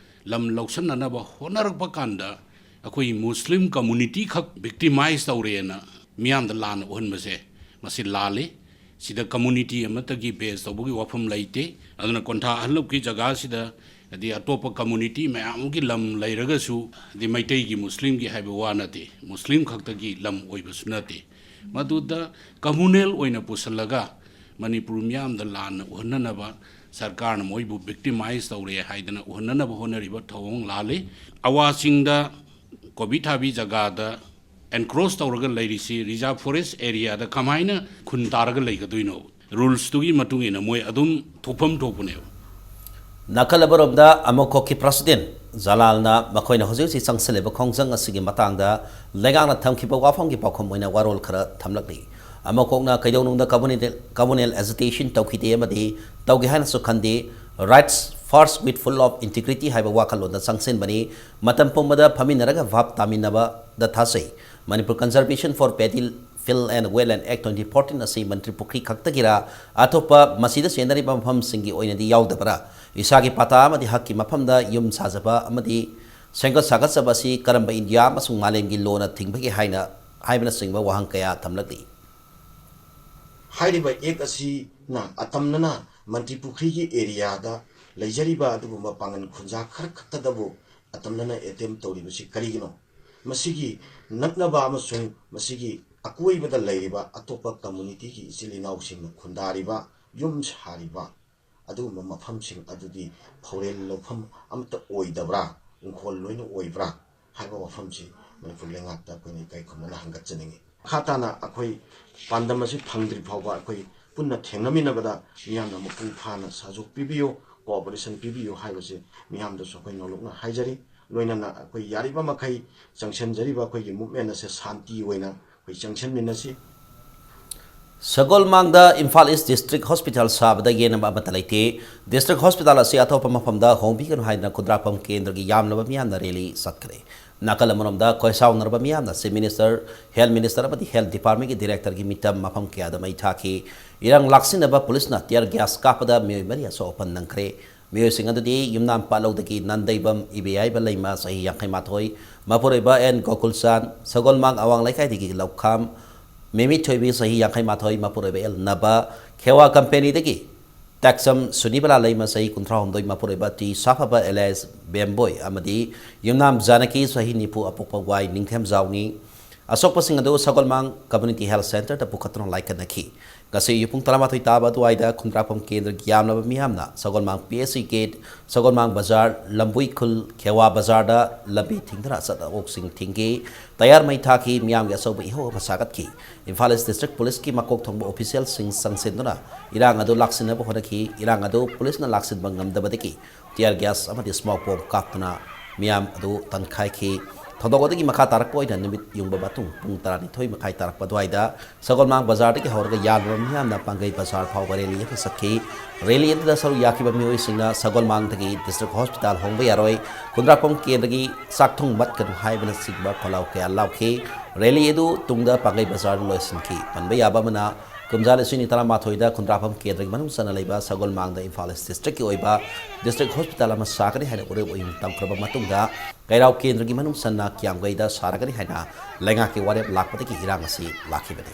ꯂꯝ ꯂꯧꯁꯤꯟꯅꯅꯕ ꯍꯣꯠꯅꯔꯛꯄ ꯀꯥꯟꯗ ꯑꯩꯈꯣꯏ ꯃꯨꯁꯂꯤꯝ ꯀꯝꯃꯨꯅꯤꯇꯤ ꯈꯛ ꯚꯤꯛꯇꯤꯃꯥꯏꯁ ꯇꯧꯔꯦꯅ ꯃꯤꯌꯥꯝꯗ ꯂꯥꯟꯅ ꯎꯍꯟꯕꯁꯦ, ꯃꯁꯤ ꯂꯥꯜꯂꯤ꯫ ꯁꯤꯗ ꯀꯝꯃꯨꯅꯤꯇꯤ ꯑꯃꯠꯇꯒꯤ ꯕꯦꯖ ꯇꯧꯕꯒꯤ ꯋꯥꯐꯝ ꯂꯩꯇꯦ꯫ ꯑꯗꯨꯅ ꯀꯣꯟꯊꯥ ꯑꯍꯜꯂꯨꯞꯀꯤ ꯖꯒꯥꯁꯤꯗ ꯍꯥꯏꯗꯤ ꯑꯇꯣꯞꯄ ꯀꯝꯃꯨꯅꯤꯇꯤ ꯃꯌꯥꯝ ꯑꯃꯒꯤ ꯂꯝ ꯂꯩꯔꯒꯁꯨ, ꯍꯥꯏꯗꯤ ꯃꯩꯇꯩꯒꯤ, ꯃꯨꯁꯂꯤꯝꯒꯤ ꯍꯥꯏꯕ ꯋꯥ ꯅꯠꯇꯦ, ꯃꯨꯁꯂꯤꯝ ꯈꯛꯇꯒꯤ ꯂꯝ ꯑꯣꯏꯕꯁꯨ ꯅꯠꯇꯦ꯫ ꯃꯗꯨꯗ ꯀꯝꯃꯨꯅꯦꯜ ꯑꯣꯏꯅ ꯄꯨꯁꯤꯜꯂꯒ ꯃꯅꯤꯄꯨꯔ ꯃꯤꯌꯥꯝꯗ ꯂꯥꯟꯅ ꯎꯍꯟꯅꯅꯕ ꯁꯔꯀꯥꯔꯅ ꯃꯣꯏꯕꯨ ꯚꯤꯛꯇꯤꯃꯥꯏꯁ ꯇꯧꯔꯦ ꯍꯥꯏꯗꯅ ꯎꯍꯟꯅꯅꯕ ꯍꯣꯠꯅꯔꯤꯕ ꯊꯧꯑꯣꯡ ꯂꯥꯜꯂꯤ꯫ ꯑꯋꯥ ꯆꯤꯡꯗ ꯀꯣꯕꯤ ꯊꯥꯕꯤ ꯖꯒꯥꯗ ꯑꯦꯟꯀ꯭ꯔꯣꯁ ꯇꯧꯔꯒ ꯂꯩꯔꯤꯁꯤ ꯔꯤꯖꯥꯔꯚ ꯐꯣꯔꯦꯁ ꯑꯦꯔꯤꯌꯥꯗ ꯀꯃꯥꯏꯅ ꯈꯨꯟ ꯇꯥꯔꯒ ꯂꯩꯒꯗꯣꯏꯅꯣ? ꯔꯨꯜꯁꯇꯨꯒꯤ ꯃꯇꯨꯡ ꯏꯟꯅ ꯃꯣꯏ ꯑꯗꯨꯝ ꯊꯣꯛꯐꯝ ꯊꯣꯛꯄꯅꯦꯕ꯫ ꯅꯥꯀꯜ ꯑꯃꯔꯣꯝꯗ ꯑꯃꯣꯈꯣꯛꯀꯤ ꯄ꯭ꯔꯁꯤꯗꯦꯟ ꯖꯂꯥꯜꯅ ꯃꯈꯣꯏꯅ ꯍꯧꯖꯤꯛ ꯍꯧꯖꯤꯛ ꯆꯪꯁꯤꯜꯂꯤꯕ ꯈꯣꯡꯖꯪ ꯑꯁꯤꯒꯤ ꯃꯇꯥꯡꯗ ꯂꯩꯉꯥꯛꯅ ꯊꯝꯈꯤꯕ ꯋꯥꯐꯝꯒꯤ ꯄꯥꯎꯈꯨꯝ ꯑꯣꯏꯅ ꯋꯥꯔꯣꯜ ꯈꯔ ꯊꯝꯂꯛꯂꯤ꯫ ꯑꯃꯣꯈꯣꯛꯅ ꯀꯩꯗꯧꯅꯨꯡꯗ ꯀꯝꯃꯨꯅꯦꯜ, ꯀꯝꯃꯨꯅꯦꯜ ꯑꯦꯖꯤꯇꯦꯁꯟ ꯇꯧꯈꯤꯗꯦ ꯑꯃꯗꯤ ꯇꯧꯒꯦ ꯍꯥꯏꯅꯁꯨ ꯈꯟꯗꯦ꯫ Rights first with full of integrity ꯍꯥꯏꯕ ꯋꯥꯈꯜꯂꯣꯟꯗ ꯆꯪꯁꯤꯟꯕꯅꯤ꯫ ꯃꯇꯝ ꯄꯨꯝꯕꯗ ꯐꯝꯃꯤꯟꯅꯔꯒ ꯚꯥꯞ ꯇꯥꯃꯤꯟꯅꯕꯗ ꯊꯥꯖꯩ꯫ Manipur Conservation for Paddy Field and Wetland Act twenty fourteen ꯑꯁꯤ ꯃꯟꯇ꯭ꯔꯤ ꯄꯨꯈ꯭ꯔꯤ ꯈꯛꯇꯒꯤꯔꯥ, ꯑꯇꯣꯞꯄ ꯃꯁꯤꯗ ꯆꯦꯟꯅꯔꯤꯕ ꯃꯐꯝꯁꯤꯡꯒꯤ ꯑꯣꯏꯅꯗꯤ ꯌꯥꯎꯗꯕ꯭ꯔꯥ? ꯏꯁꯥꯒꯤ ꯄꯥꯇꯥ ꯑꯃꯗꯤ ꯍꯛꯀꯤ ꯃꯐꯝꯗ ꯌꯨꯝ ꯁꯥꯖꯕ ꯑꯃꯗꯤ ꯁꯦꯝꯒꯠ ꯁꯥꯒꯠꯆꯕ ꯑꯁꯤ ꯀꯔꯝꯕ ꯏꯟꯗꯤꯌꯥ ꯑꯃꯁꯨꯡ ꯃꯥꯂꯦꯝꯒꯤ ꯂꯣꯅ ꯊꯤꯡꯕꯒꯦ ꯍꯥꯏꯅ, ꯍꯥꯏꯕꯅꯆꯤꯡꯕ ꯋꯥꯍꯪ ꯀꯌꯥ ꯊꯝꯂꯛꯂꯤ꯫ ꯍꯥꯏꯔꯤꯕ ꯑꯦꯛ ꯑꯁꯤꯅ ꯑꯇꯝꯅꯅ ꯃꯟꯇ꯭ꯔꯤ ꯄꯨꯈ꯭ꯔꯤꯒꯤ ꯑꯦꯔꯤꯌꯥꯗ ꯂꯩꯖꯔꯤꯕ ꯑꯗꯨꯒꯨꯝꯕ ꯄꯥꯡꯒꯜ ꯈꯨꯟꯖꯥ ꯈꯔ ꯈꯛꯇꯗꯕꯨ ꯑꯇꯝꯅꯅ ꯑꯦꯇꯦꯝ ꯇꯧꯔꯤꯕꯁꯤ ꯀꯔꯤꯒꯤꯅꯣ? ꯃꯁꯤꯒꯤ ꯅꯛꯅꯕ ꯑꯃꯁꯨꯡ ꯃꯁꯤꯒꯤ ꯑꯀꯣꯏꯕꯗ ꯂꯩꯔꯤꯕ ꯑꯇꯣꯞꯄ ꯀꯝꯃꯨꯅꯤꯇꯤꯒꯤ ꯏꯆꯤꯜ ꯏꯅꯥꯎꯁꯤꯡꯅ ꯈꯨꯟꯗꯥꯔꯤꯕ, ꯌꯨꯝ ꯁꯥꯔꯤꯕ ꯑꯗꯨꯒꯨꯝꯕ ꯃꯐꯝꯁꯤꯡ ꯑꯗꯨꯗꯤ ꯐꯧꯔꯦꯜ ꯂꯧꯐꯝ ꯑꯃꯠꯇ ꯑꯣꯏꯗꯕ꯭ꯔꯥ, ꯏꯪꯈꯣꯜ ꯂꯣꯏꯅ ꯑꯣꯏꯕ꯭ꯔꯥ ꯍꯥꯏꯕ ꯋꯥꯐꯝꯁꯤ ꯃꯅꯤꯄꯨꯔ ꯂꯩꯉꯥꯛꯇ ꯑꯩꯈꯣꯏꯅ ꯏꯀꯥꯏ ꯈꯨꯝꯅꯅ ꯍꯪꯒꯠꯆꯅꯤꯡꯉꯤ꯫ ꯃꯈꯥ ꯇꯥꯅ ꯑꯩꯈꯣꯏ ꯄꯥꯟꯗꯝ ꯑꯁꯤ ꯐꯪꯗ꯭ꯔꯤ ꯐꯥꯎꯕ ꯑꯩꯈꯣꯏ ꯄꯨꯟꯅ ꯊꯦꯡꯅꯃꯤꯟꯅꯕꯗ ꯃꯤꯌꯥꯝꯅ ꯃꯄꯨꯡ ꯐꯥꯅ ꯁꯍꯌꯣꯒ ꯄꯤꯕꯤꯌꯨ, cooperation ꯄꯤꯕꯤꯌꯨ ꯍꯥꯏꯕꯁꯤ ꯃꯤꯌꯥꯝꯗꯁꯨ ꯑꯩꯈꯣꯏ ꯅꯧꯂꯨꯛꯅ ꯍꯥꯏꯖꯔꯤ꯫ ꯂꯣꯏꯅꯅ ꯑꯩꯈꯣꯏ ꯌꯥꯔꯤꯕ ꯃꯈꯩ ꯆꯪꯁꯤꯟꯖꯔꯤꯕ ꯑꯩꯈꯣꯏꯒꯤ movement ꯑꯁꯦ ꯁꯥꯟꯇꯤ ꯑꯣꯏꯅ ꯑꯩꯈꯣꯏ ꯆꯪꯁꯤꯟꯃꯤꯟꯅꯁꯤ꯫ ꯁꯒꯣꯜꯃꯥꯡꯗ ꯏꯝꯐꯥꯜ ꯏꯁ ꯗꯤꯁꯇ꯭ꯔꯤꯛ ꯍꯣꯁꯄꯤꯇꯥꯜ ꯁꯥꯕꯗ ꯌꯦꯠꯅꯕ ꯑꯃꯠꯇ ꯂꯩꯇꯦ꯫ ꯗꯤꯁꯇ꯭ꯔꯤꯛ ꯍꯣꯁꯄꯤꯇꯥꯜ ꯑꯁꯤ ꯑꯇꯣꯞꯄ ꯃꯐꯝꯗ ꯍꯣꯡꯕꯤꯒꯅꯨ ꯍꯥꯏꯗꯨꯅ ꯈꯨꯟꯗ꯭ꯔꯥꯛꯄꯝ ꯀꯦꯟꯗ꯭ꯔꯒꯤ ꯌꯥꯝꯂꯕ ꯃꯤꯌꯥꯝꯅ ꯔꯦꯂꯤ ꯆꯠꯈ꯭ꯔꯦ꯫ ꯅꯥꯀꯜ ꯑꯃꯔꯣꯝꯗ ꯈꯣꯏꯁꯥꯎꯅꯔꯕ ꯃꯤꯌꯥꯝꯅ ꯆꯤꯐ ꯃꯤꯅꯤꯁꯇꯔ, ꯍꯦꯜꯊ ꯃꯤꯅꯤꯁꯇꯔ ꯑꯃꯗꯤ ꯍꯦꯜꯊ ꯗꯤꯄꯥꯔꯠꯃꯦꯟꯒꯤ ꯗꯤꯔꯦꯛꯇꯔꯒꯤ ꯃꯤꯇꯝ ꯃꯐꯝ ꯀꯌꯥꯗ ꯃꯩ ꯊꯥꯈꯤ꯫ ꯏꯔꯥꯡ ꯂꯥꯛꯁꯤꯟꯅꯕ ꯄꯨꯂꯤꯁꯅ ꯇꯤꯌꯔ ꯒ꯭ꯌꯥꯁ ꯀꯥꯞꯄꯗ ꯃꯤꯑꯣꯏ ꯃꯔꯤ ꯑꯁꯣꯛ ꯑꯄꯟ ꯅꯪꯈ꯭ꯔꯦ꯫ ꯃꯤꯑꯣꯏꯁꯤꯡ ꯑꯗꯨꯗꯤ ꯌꯨꯝꯅꯥꯝ ꯄꯥꯠꯂꯧꯗꯒꯤ ꯅꯟꯗꯩꯕꯝ ꯏꯕꯦꯌꯥꯏꯕ ꯂꯩꯃ, ꯆꯍꯤ ꯌꯥꯡꯈꯩ ꯃꯥꯊꯣꯏ, ꯃꯄꯨꯔꯣꯏꯕ ꯑꯦꯟ ꯒꯣꯀꯨꯜꯆꯥꯟ, ꯁꯒꯣꯜꯃꯥꯡ ꯑꯋꯥꯡ ꯂꯩꯀꯥꯏꯗꯒꯤ ꯂꯧꯈꯥꯝ ꯃꯦꯃꯤꯊꯣꯏꯕꯤ, ꯆꯍꯤ ꯌꯥꯡꯈꯩ ꯃꯥꯊꯣꯏ, ꯃꯄꯨꯔꯣꯏꯕ ꯑꯦꯜ ꯅꯕ, ꯈꯦꯋꯥ ꯀꯝꯄꯦꯅꯤꯗꯒꯤ ꯇꯥꯛꯆꯝ ꯁꯨꯅꯤꯕꯂꯥ ꯂꯩꯃ, ꯆꯍꯤ ꯀꯨꯟꯊ꯭ꯔꯥ ꯍꯨꯝꯗꯣꯏ, ꯃꯄꯨꯔꯣꯏꯕ ꯇꯤ ꯁꯥꯐꯕ ꯑꯦꯂꯥꯏꯁ ꯕꯦꯝꯕꯣꯏ ꯑꯃꯗꯤ ꯌꯨꯝꯅꯥꯝ ꯖꯥꯅꯀꯤ, ꯆꯍꯤ ꯅꯤꯐꯨ, ꯑꯄꯣꯛꯄ ꯋꯥꯏ ꯅꯤꯡꯊꯦꯝꯖꯥꯎꯅꯤ꯫ ꯑꯁꯣꯛꯄꯁꯤꯡ ꯑꯗꯨ ꯁꯒꯣꯜꯃꯥꯡ ꯀꯝꯃ꯭ꯌꯨꯅꯤꯇꯤ ꯍꯦꯜꯊ ꯁꯦꯟꯇꯔꯗ ꯄꯨꯈꯠꯇꯨꯅ ꯂꯥꯏꯀꯠꯅꯈꯤ꯫ ꯉꯁꯤ ꯑꯌꯨꯛ ꯄꯨꯡ ꯇꯔꯥꯃꯥꯊꯣꯏ ꯇꯥꯕ ꯑꯗꯨꯋꯥꯏꯗ ꯈꯨꯟꯗ꯭ꯔꯥꯛꯄꯝ ꯀꯦꯟꯗ꯭ꯔꯒꯤ ꯌꯥꯝꯂꯕ ꯃꯤꯌꯥꯝꯅ ꯁꯒꯣꯜꯃꯥꯡ ꯄꯤ ꯑꯩꯆ ꯁꯤ ꯒꯦꯠ, ꯁꯒꯣꯜꯃꯥꯡ ꯕꯖꯥꯔ, ꯂꯝꯕꯨꯏ ꯈꯨꯜ, ꯈꯦꯋꯥ ꯕꯖꯥꯔꯗ ꯂꯝꯕꯤ ꯊꯤꯡꯗꯨꯅ ꯑꯆꯠ ꯑꯋꯣꯛꯁꯤꯡ ꯊꯤꯡꯈꯤ꯫ ꯇꯌꯥꯔ ꯃꯩ ꯊꯥꯈꯤ꯫ ꯃꯤꯌꯥꯝꯒꯤ ꯑꯆꯧꯕ ꯏꯍꯧ ꯑꯃ ꯁꯥꯒꯠꯈꯤ꯫ ꯏꯝꯐꯥꯜ ꯏꯁ ꯗꯤꯁꯇ꯭ꯔꯤꯛ ꯄꯨꯂꯤꯁꯀꯤ ꯃꯀꯣꯛ ꯊꯣꯡꯕ ꯑꯣꯐꯤꯁꯤꯌꯦꯜꯁꯤꯡ ꯆꯪꯁꯤꯟꯗꯨꯅ ꯏꯔꯥꯡ ꯑꯗꯨ ꯂꯥꯛꯁꯤꯟꯅꯕ ꯍꯣꯠꯅꯈꯤ꯫ ꯏꯔꯥꯡ ꯑꯗꯨ ꯄꯨꯂꯤꯁꯅ ꯂꯥꯛꯁꯤꯟꯕ ꯉꯝꯗꯕꯗꯒꯤ ꯇꯤꯌꯔ ꯒ꯭ꯌꯥꯁ ꯑꯃꯗꯤ ꯁ꯭ꯃꯣꯛ ꯕꯣꯝ ꯀꯥꯞꯇꯨꯅ ꯃꯤꯌꯥꯝ ꯑꯗꯨ ꯇꯟꯈꯥꯏꯈꯤ꯫ ꯊꯧꯗꯣꯛ ꯑꯗꯨꯒꯤ ꯃꯈꯥ ꯇꯥꯔꯛꯄ ꯑꯣꯏꯅ ꯅꯨꯃꯤꯠ ꯌꯨꯡꯕ ꯃꯇꯨꯡ ꯄꯨꯡ ꯇꯔꯥꯅꯤꯊꯣꯏ ꯃꯈꯥꯏ ꯇꯥꯔꯛꯄ ꯑꯗꯨꯋꯥꯏꯗ ꯁꯒꯣꯜꯃꯥꯡ ꯕꯖꯥꯔꯗꯒꯤ ꯍꯧꯔꯒ ꯌꯥꯝꯂꯕ ꯃꯤꯌꯥꯝꯅ ꯄꯥꯡꯒꯩ ꯕꯖꯥꯔ ꯐꯥꯎꯕ ꯔꯦꯂꯤ ꯑꯃ ꯆꯠꯈꯤ꯫ ꯔꯦꯂꯤ ꯑꯗꯨꯗ ꯁꯔꯨꯛ ꯌꯥꯈꯤꯕ ꯃꯤꯑꯣꯏꯁꯤꯡꯅ ꯁꯒꯣꯜꯃꯥꯡꯗꯒꯤ ꯗꯤꯁꯇ꯭ꯔꯤꯛ ꯍꯣꯁꯄꯤꯇꯥꯜ ꯍꯣꯡꯕ ꯌꯥꯔꯣꯏ, ꯈꯨꯟꯗ꯭ꯔꯥꯛꯄꯝ ꯀꯦꯟꯗ꯭ꯔꯒꯤ ꯆꯥꯛꯊꯨꯡ ꯃꯠꯀꯅꯨ ꯍꯥꯏꯕꯅꯆꯤꯡꯕ ꯈꯣꯜꯂꯥꯎ ꯀꯌꯥ ꯂꯥꯎꯈꯤ꯫ ꯔꯦꯂꯤ ꯑꯗꯨ ꯇꯨꯡꯗ ꯄꯥꯡꯒꯩ ꯕꯖꯥꯔꯗ ꯂꯣꯏꯁꯤꯟꯈꯤ꯫ ꯄꯟꯕ ꯌꯥꯕ ꯑꯃꯅ, ꯀꯨꯝꯖꯥ ꯂꯤꯁꯤꯡ ꯑꯅꯤ ꯇꯔꯥꯃꯥꯊꯣꯏꯗ ꯈꯨꯟꯗ꯭ꯔꯥꯛꯄꯝ ꯀꯦꯟꯗ꯭ꯔꯒꯤ ꯃꯅꯨꯡ ꯆꯟꯅ ꯂꯩꯕ ꯁꯒꯣꯜꯃꯥꯡꯗ ꯏꯝꯐꯥꯜ ꯏꯁ ꯗꯤꯁꯇ꯭ꯔꯤꯛꯀꯤ ꯑꯣꯏꯕ ꯗꯤꯁꯇ꯭ꯔꯤꯛ ꯍꯣꯁꯄꯤꯇꯥꯜ ꯑꯃ ꯁꯥꯒꯅꯤ ꯍꯥꯏꯅ ꯎꯔꯦꯞ ꯑꯣꯏꯌꯨꯡ ꯇꯝꯈ꯭ꯔꯕ ꯃꯇꯨꯡꯗ, ꯀꯩꯔꯥꯎ ꯀꯦꯟꯗ꯭ꯔꯒꯤ ꯃꯅꯨꯡ ꯆꯟꯅ ꯀꯤꯌꯥꯝꯒꯩꯗ ꯁꯥꯔꯒꯅꯤ ꯍꯥꯏꯅ ꯂꯩꯉꯥꯛꯀꯤ ꯋꯥꯔꯦꯞ ꯂꯥꯛꯄꯗꯒꯤ ꯏꯔꯥꯡ ꯑꯁꯤ ꯂꯥꯛꯈꯤꯕꯅꯤ꯫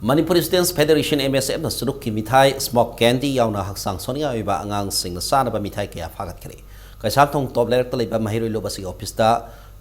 ꯃꯅꯤꯄꯨꯔ ꯁ꯭ꯇꯨꯗꯦꯟꯠꯁ ꯐꯦꯗꯦꯔꯦꯁꯟ, ꯑꯦꯝ ꯑꯦꯁ ꯑꯦꯐꯅ ꯆꯨꯔꯨꯞꯀꯤ ꯃꯤꯊꯥꯏ, ꯁ꯭ꯃꯣꯛ ꯀꯦꯟꯗꯤ ꯌꯥꯎꯅ ꯍꯛꯆꯥꯡ ꯁꯣꯛꯅꯤꯡꯉꯥꯏ ꯑꯣꯏꯕ ꯑꯉꯥꯡꯁꯤꯡꯅ ꯆꯥꯅꯕ ꯃꯤꯊꯥꯏ ꯀꯌꯥ ꯐꯥꯒꯠꯈ꯭ꯔꯦ꯫ ꯀꯩꯁꯥꯝꯊꯣꯡ ꯇꯣꯞ ꯂꯩꯔꯛꯇ ꯂꯩꯕ ꯃꯍꯩꯔꯣꯏ ꯂꯨꯞ ꯑꯁꯤꯒꯤ ꯑꯣꯐꯤꯁꯇ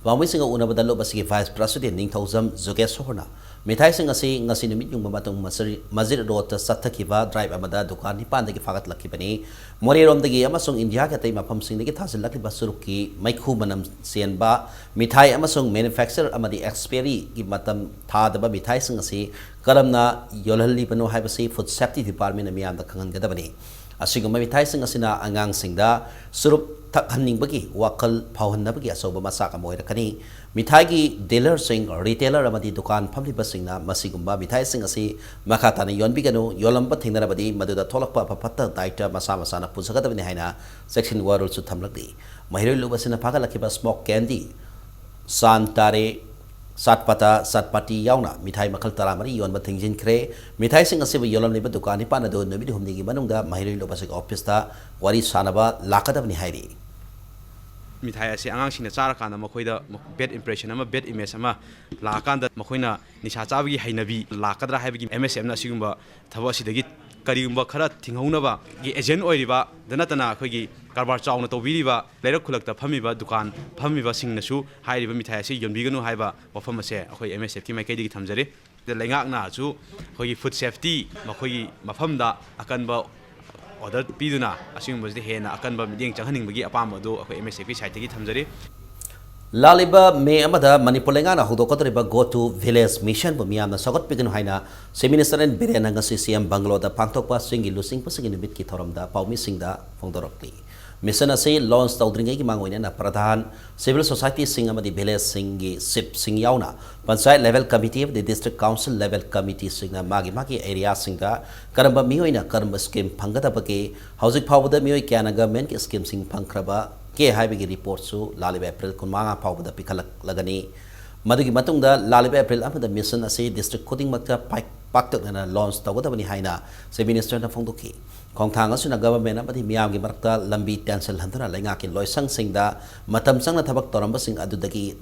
ꯄꯥꯎꯃꯤꯁꯤꯡꯒ ꯎꯅꯕꯗ ꯂꯨꯞ ꯑꯁꯤꯒꯤ Vice President ꯅꯤꯡꯊꯧꯖꯝ ꯖꯨꯒꯦꯁꯣꯔꯅ ꯃꯤꯊꯥꯏꯁꯤꯡ ꯑꯁꯤ ꯉꯁꯤ ꯅꯨꯃꯤꯠ ꯌꯨꯡꯕ ꯃꯇꯨꯡ ꯃꯁꯔꯤ-, ꯃꯖꯤꯠ ꯔꯣꯗꯇ ꯆꯠꯊꯈꯤꯕ drive ꯑꯃꯗ ꯗꯨꯀꯥꯟ ꯅꯤꯄꯥꯟꯗꯒꯤ ꯐꯥꯒꯠꯂꯛꯈꯤꯕꯅꯤ꯫ ꯃꯣꯔꯦꯔꯣꯝꯗꯒꯤ ꯑꯃꯁꯨꯡ ꯏꯟꯗꯤꯌꯥꯒꯤ ꯑꯇꯩ ꯃꯐꯝꯁꯤꯡꯗꯒꯤ ꯊꯥꯖꯤꯜꯂꯛꯂꯤꯕ ꯆꯨꯔꯨꯞꯀꯤ ꯃꯩꯈꯨ ꯃꯅꯝ ꯆꯦꯟꯕ ꯃꯤꯊꯥꯏ ꯑꯃꯁꯨꯡ manufacture ꯑꯃꯗꯤ expiryꯒꯤ ꯃꯇꯝ ꯊꯥꯗꯕ ꯃꯤꯊꯥꯏꯁꯤꯡ ꯑꯁꯤ ꯀꯔꯝꯅ ꯌꯣꯜꯍꯜꯂꯤꯕꯅꯣ ꯍꯥꯏꯕꯁꯤ Food Safety Departmentꯅ ꯃꯤꯌꯥꯝꯗ ꯈꯪꯍꯟꯒꯗꯕꯅꯤ꯫ ꯑꯁꯤꯒꯨꯝꯕ ꯃꯤꯊꯥꯏꯁꯤꯡ ꯑꯁꯤꯅ ꯑꯉꯥꯡꯁꯤꯡꯗ ꯆꯨꯔꯨꯞ ꯊꯛꯍꯟꯅꯤꯡꯕꯒꯤ ꯋꯥꯈꯜ ꯐꯥꯎꯍꯟꯅꯕꯒꯤ ꯑꯆꯧꯕ ꯃꯆꯥꯛ ꯑꯃ ꯑꯣꯏꯔꯛꯀꯅꯤ꯫ ꯃꯤꯊꯥꯏꯒꯤ dealerꯁꯤꯡ, retailer ꯑꯃꯗꯤ ꯗꯨꯀꯥꯟ ꯐꯝꯂꯤꯕꯁꯤꯡꯅ ꯃꯁꯤꯒꯨꯝꯕ ꯃꯤꯊꯥꯏꯁꯤꯡ ꯑꯁꯤ ꯃꯈꯥ ꯇꯥꯅ ꯌꯣꯟꯕꯤꯒꯅꯨ, ꯌꯣꯜꯂꯝꯕ ꯊꯦꯡꯅꯔꯕꯗꯤ ꯃꯗꯨꯗ ꯊꯣꯛꯂꯛꯄ ꯑꯐ ꯐꯠꯇ ꯗꯥꯏꯇ ꯃꯁꯥ ꯃꯁꯥꯅ ꯄꯨꯖꯒꯗꯕꯅꯤ ꯍꯥꯏꯅ ꯆꯦꯛꯁꯤꯟ ꯋꯥꯔꯣꯜꯁꯨ ꯊꯝꯂꯛꯂꯤ꯫ ꯃꯍꯩꯔꯣꯏ ꯂꯨꯞ ꯑꯁꯤꯅ ꯐꯥꯒꯠꯂꯛꯈꯤꯕ smoke candy, ꯆꯥꯟ ꯇꯥꯔꯦ, ꯆꯥꯠꯄꯇꯥ, ꯆꯥꯠꯄꯇꯤ ꯌꯥꯎꯅ ꯃꯤꯊꯥꯏ ꯃꯈꯜ ꯇꯔꯥꯃꯔꯤ ꯌꯣꯟꯕ ꯊꯤꯡꯖꯤꯟꯈ꯭ꯔꯦ꯫ ꯃꯤꯊꯥꯏꯁꯤꯡ ꯑꯁꯤꯕꯨ ꯌꯣꯜꯂꯝꯂꯤꯕ ꯗꯨꯀꯥꯟ ꯅꯤꯄꯥꯟ ꯑꯗꯨ ꯅꯨꯃꯤꯠ ꯍꯨꯝꯅꯤꯒꯤ ꯃꯅꯨꯡꯗ ꯃꯍꯩꯔꯣꯏ ꯂꯨꯞ ꯑꯁꯤꯒꯤ officeꯇ ꯋꯥꯔꯤ ꯁꯥꯅꯕ ꯂꯥꯛꯀꯗꯕꯅꯤ ꯍꯥꯏꯔꯤ꯫ ꯃꯤꯊꯥꯏ ꯑꯁꯤ ꯑꯉꯥꯡꯁꯤꯡꯅ ꯆꯥꯔꯀꯥꯟꯗ ꯃꯈꯣꯏꯗ bad impression ꯑꯃ, bad image ꯑꯃ ꯂꯥꯛꯑꯀꯥꯟꯗ ꯃꯈꯣꯏꯅ ꯅꯤꯁꯥ ꯆꯥꯕꯒꯤ ꯍꯩꯅꯕꯤ ꯂꯥꯛꯀꯗ꯭ꯔꯥ ꯍꯥꯏꯕꯒꯤ MSFꯅ ꯑꯁꯤꯒꯨꯝꯕ ꯊꯕꯛ ꯑꯁꯤꯗꯒꯤ ꯀꯔꯤꯒꯨꯝꯕ ꯈꯔ ꯊꯤꯡꯍꯧꯅꯕꯒꯤ agent ꯑꯣꯏꯔꯤꯕꯗ ꯅꯠꯇꯅ ꯑꯩꯈꯣꯏꯒꯤ ꯀꯔꯕꯥꯔ ꯆꯥꯎꯅ ꯇꯧꯕꯤꯔꯤꯕ ꯂꯩꯔꯛ ꯈꯨꯜꯂꯛꯇ ꯐꯝꯃꯤꯕ ꯗꯨꯀꯥꯟ ꯐꯝꯃꯤꯕꯁꯤꯡꯅꯁꯨ ꯍꯥꯏꯔꯤꯕ ꯃꯤꯊꯥꯏ ꯑꯁꯤ ꯌꯣꯟꯕꯤꯒꯅꯨ ꯍꯥꯏꯕ ꯋꯥꯐꯝ ꯑꯁꯦ ꯑꯩꯈꯣꯏ MSFꯀꯤ ꯃꯥꯏꯀꯩꯗꯒꯤ ꯊꯝꯖꯔꯤ꯫ ꯂꯩꯉꯥꯛꯅꯁꯨ ꯑꯩꯈꯣꯏꯒꯤ Food Safety ꯃꯈꯣꯏꯒꯤ ꯃꯐꯝꯗ ꯑꯀꯟꯕ order ꯄꯤꯗꯨꯅ ꯑꯁꯤꯒꯨꯝꯕꯁꯤꯗ ꯍꯦꯟꯅ ꯑꯀꯟꯕ ꯃꯤꯠꯌꯦꯡ ꯆꯪꯍꯟꯅꯤꯡꯕꯒꯤ ꯑꯄꯥꯝꯕ ꯑꯗꯨ ꯑꯩꯈꯣꯏ MSFꯀꯤ sideꯇꯒꯤ ꯊꯝꯖꯔꯤ꯫ ꯂꯥꯛꯂꯤꯕ ꯃꯦ ꯑꯃꯗ ꯃꯅꯤꯄꯨꯔ ꯂꯩꯉꯥꯛꯅ ꯍꯧꯗꯣꯛꯀꯗꯧꯔꯤꯕ Go to Village Missionꯕꯨ ꯃꯤꯌꯥꯝꯅ ꯁꯧꯒꯠꯄꯤꯒꯅꯨ ꯍꯥꯏꯅ Chief Minister ꯑꯦꯟ ꯕꯤꯔꯦꯟꯅ ꯉꯁꯤ CM Bungalow ꯗ ꯄꯥꯡꯊꯣꯛꯄ ꯆꯤꯡꯒꯤ ꯂꯨꯆꯤꯡꯕꯁꯤꯡꯒꯤ ꯅꯨꯃꯤꯠꯀꯤ ꯊꯧꯔꯝꯗ ꯄꯥꯎꯃꯤꯁꯤꯡꯗ ꯐꯣꯡꯗꯣꯔꯛꯂꯤ꯫ Mission ꯑꯁꯤ launch ꯇꯧꯗ꯭ꯔꯤꯉꯩꯒꯤ ꯃꯥꯡꯑꯣꯏꯅꯅ ꯄ꯭ꯔꯙꯥꯟ, civil societyꯁꯤꯡ ꯑꯃꯗꯤ villageꯁꯤꯡꯒꯤ chiefꯁꯤꯡ ꯌꯥꯎꯅ Panchayat level committee ꯑꯃꯗꯤ district council level committeeꯁꯤꯡꯅ ꯃꯥꯒꯤ ꯃꯥꯒꯤ areaꯁꯤꯡꯗ ꯀꯔꯝꯕ ꯃꯤꯑꯣꯏꯅ ꯀꯔꯝꯕ scheme ꯐꯪꯒꯗꯕꯒꯦ, ꯍꯧꯖꯤꯛ ꯐꯥꯎꯕꯗ ꯃꯤꯑꯣꯏ ꯀꯌꯥꯅ governmentꯀꯤ schemeꯁꯤꯡ ꯐꯪꯈ꯭ꯔꯕꯒꯦ ꯍꯥꯏꯕꯒꯤ reportꯁꯨ ꯂꯥꯛꯂꯤꯕ April ꯀꯨꯟꯃꯉꯥ ꯐꯥꯎꯕꯗ ꯄꯤꯈꯠꯂꯛꯂꯒꯅꯤ꯫ ꯃꯗꯨꯒꯤ ꯃꯇꯨꯡꯗ ꯂꯥꯛꯂꯤꯕ April ꯑꯃꯗ mission ꯑꯁꯤ district ꯈꯨꯗꯤꯡꯃꯛꯇ ꯄꯥꯛ-, ꯄꯥꯛꯇꯛꯅꯅ launch ꯇꯧꯒꯗꯕꯅꯤ ꯍꯥꯏꯅ Chief Ministerꯅ ꯐꯣꯡꯗꯣꯛꯈꯤ꯫ ꯈꯣꯡꯊꯥꯡ ꯑꯁꯤꯅ government ꯑꯃꯗꯤ ꯃꯤꯌꯥꯝꯒꯤ ꯃꯔꯛꯇ ꯂꯝꯕꯤ ꯇꯦꯟꯁꯤꯜꯍꯟꯗꯨꯅ ꯂꯩꯉꯥꯛꯀꯤ ꯂꯣꯏꯁꯪꯁꯤꯡꯗ ꯃꯇꯝ ꯆꯪꯅ ꯊꯕꯛ ꯇꯧꯔꯝꯕꯁꯤꯡ ꯑꯗꯨꯗꯒꯤ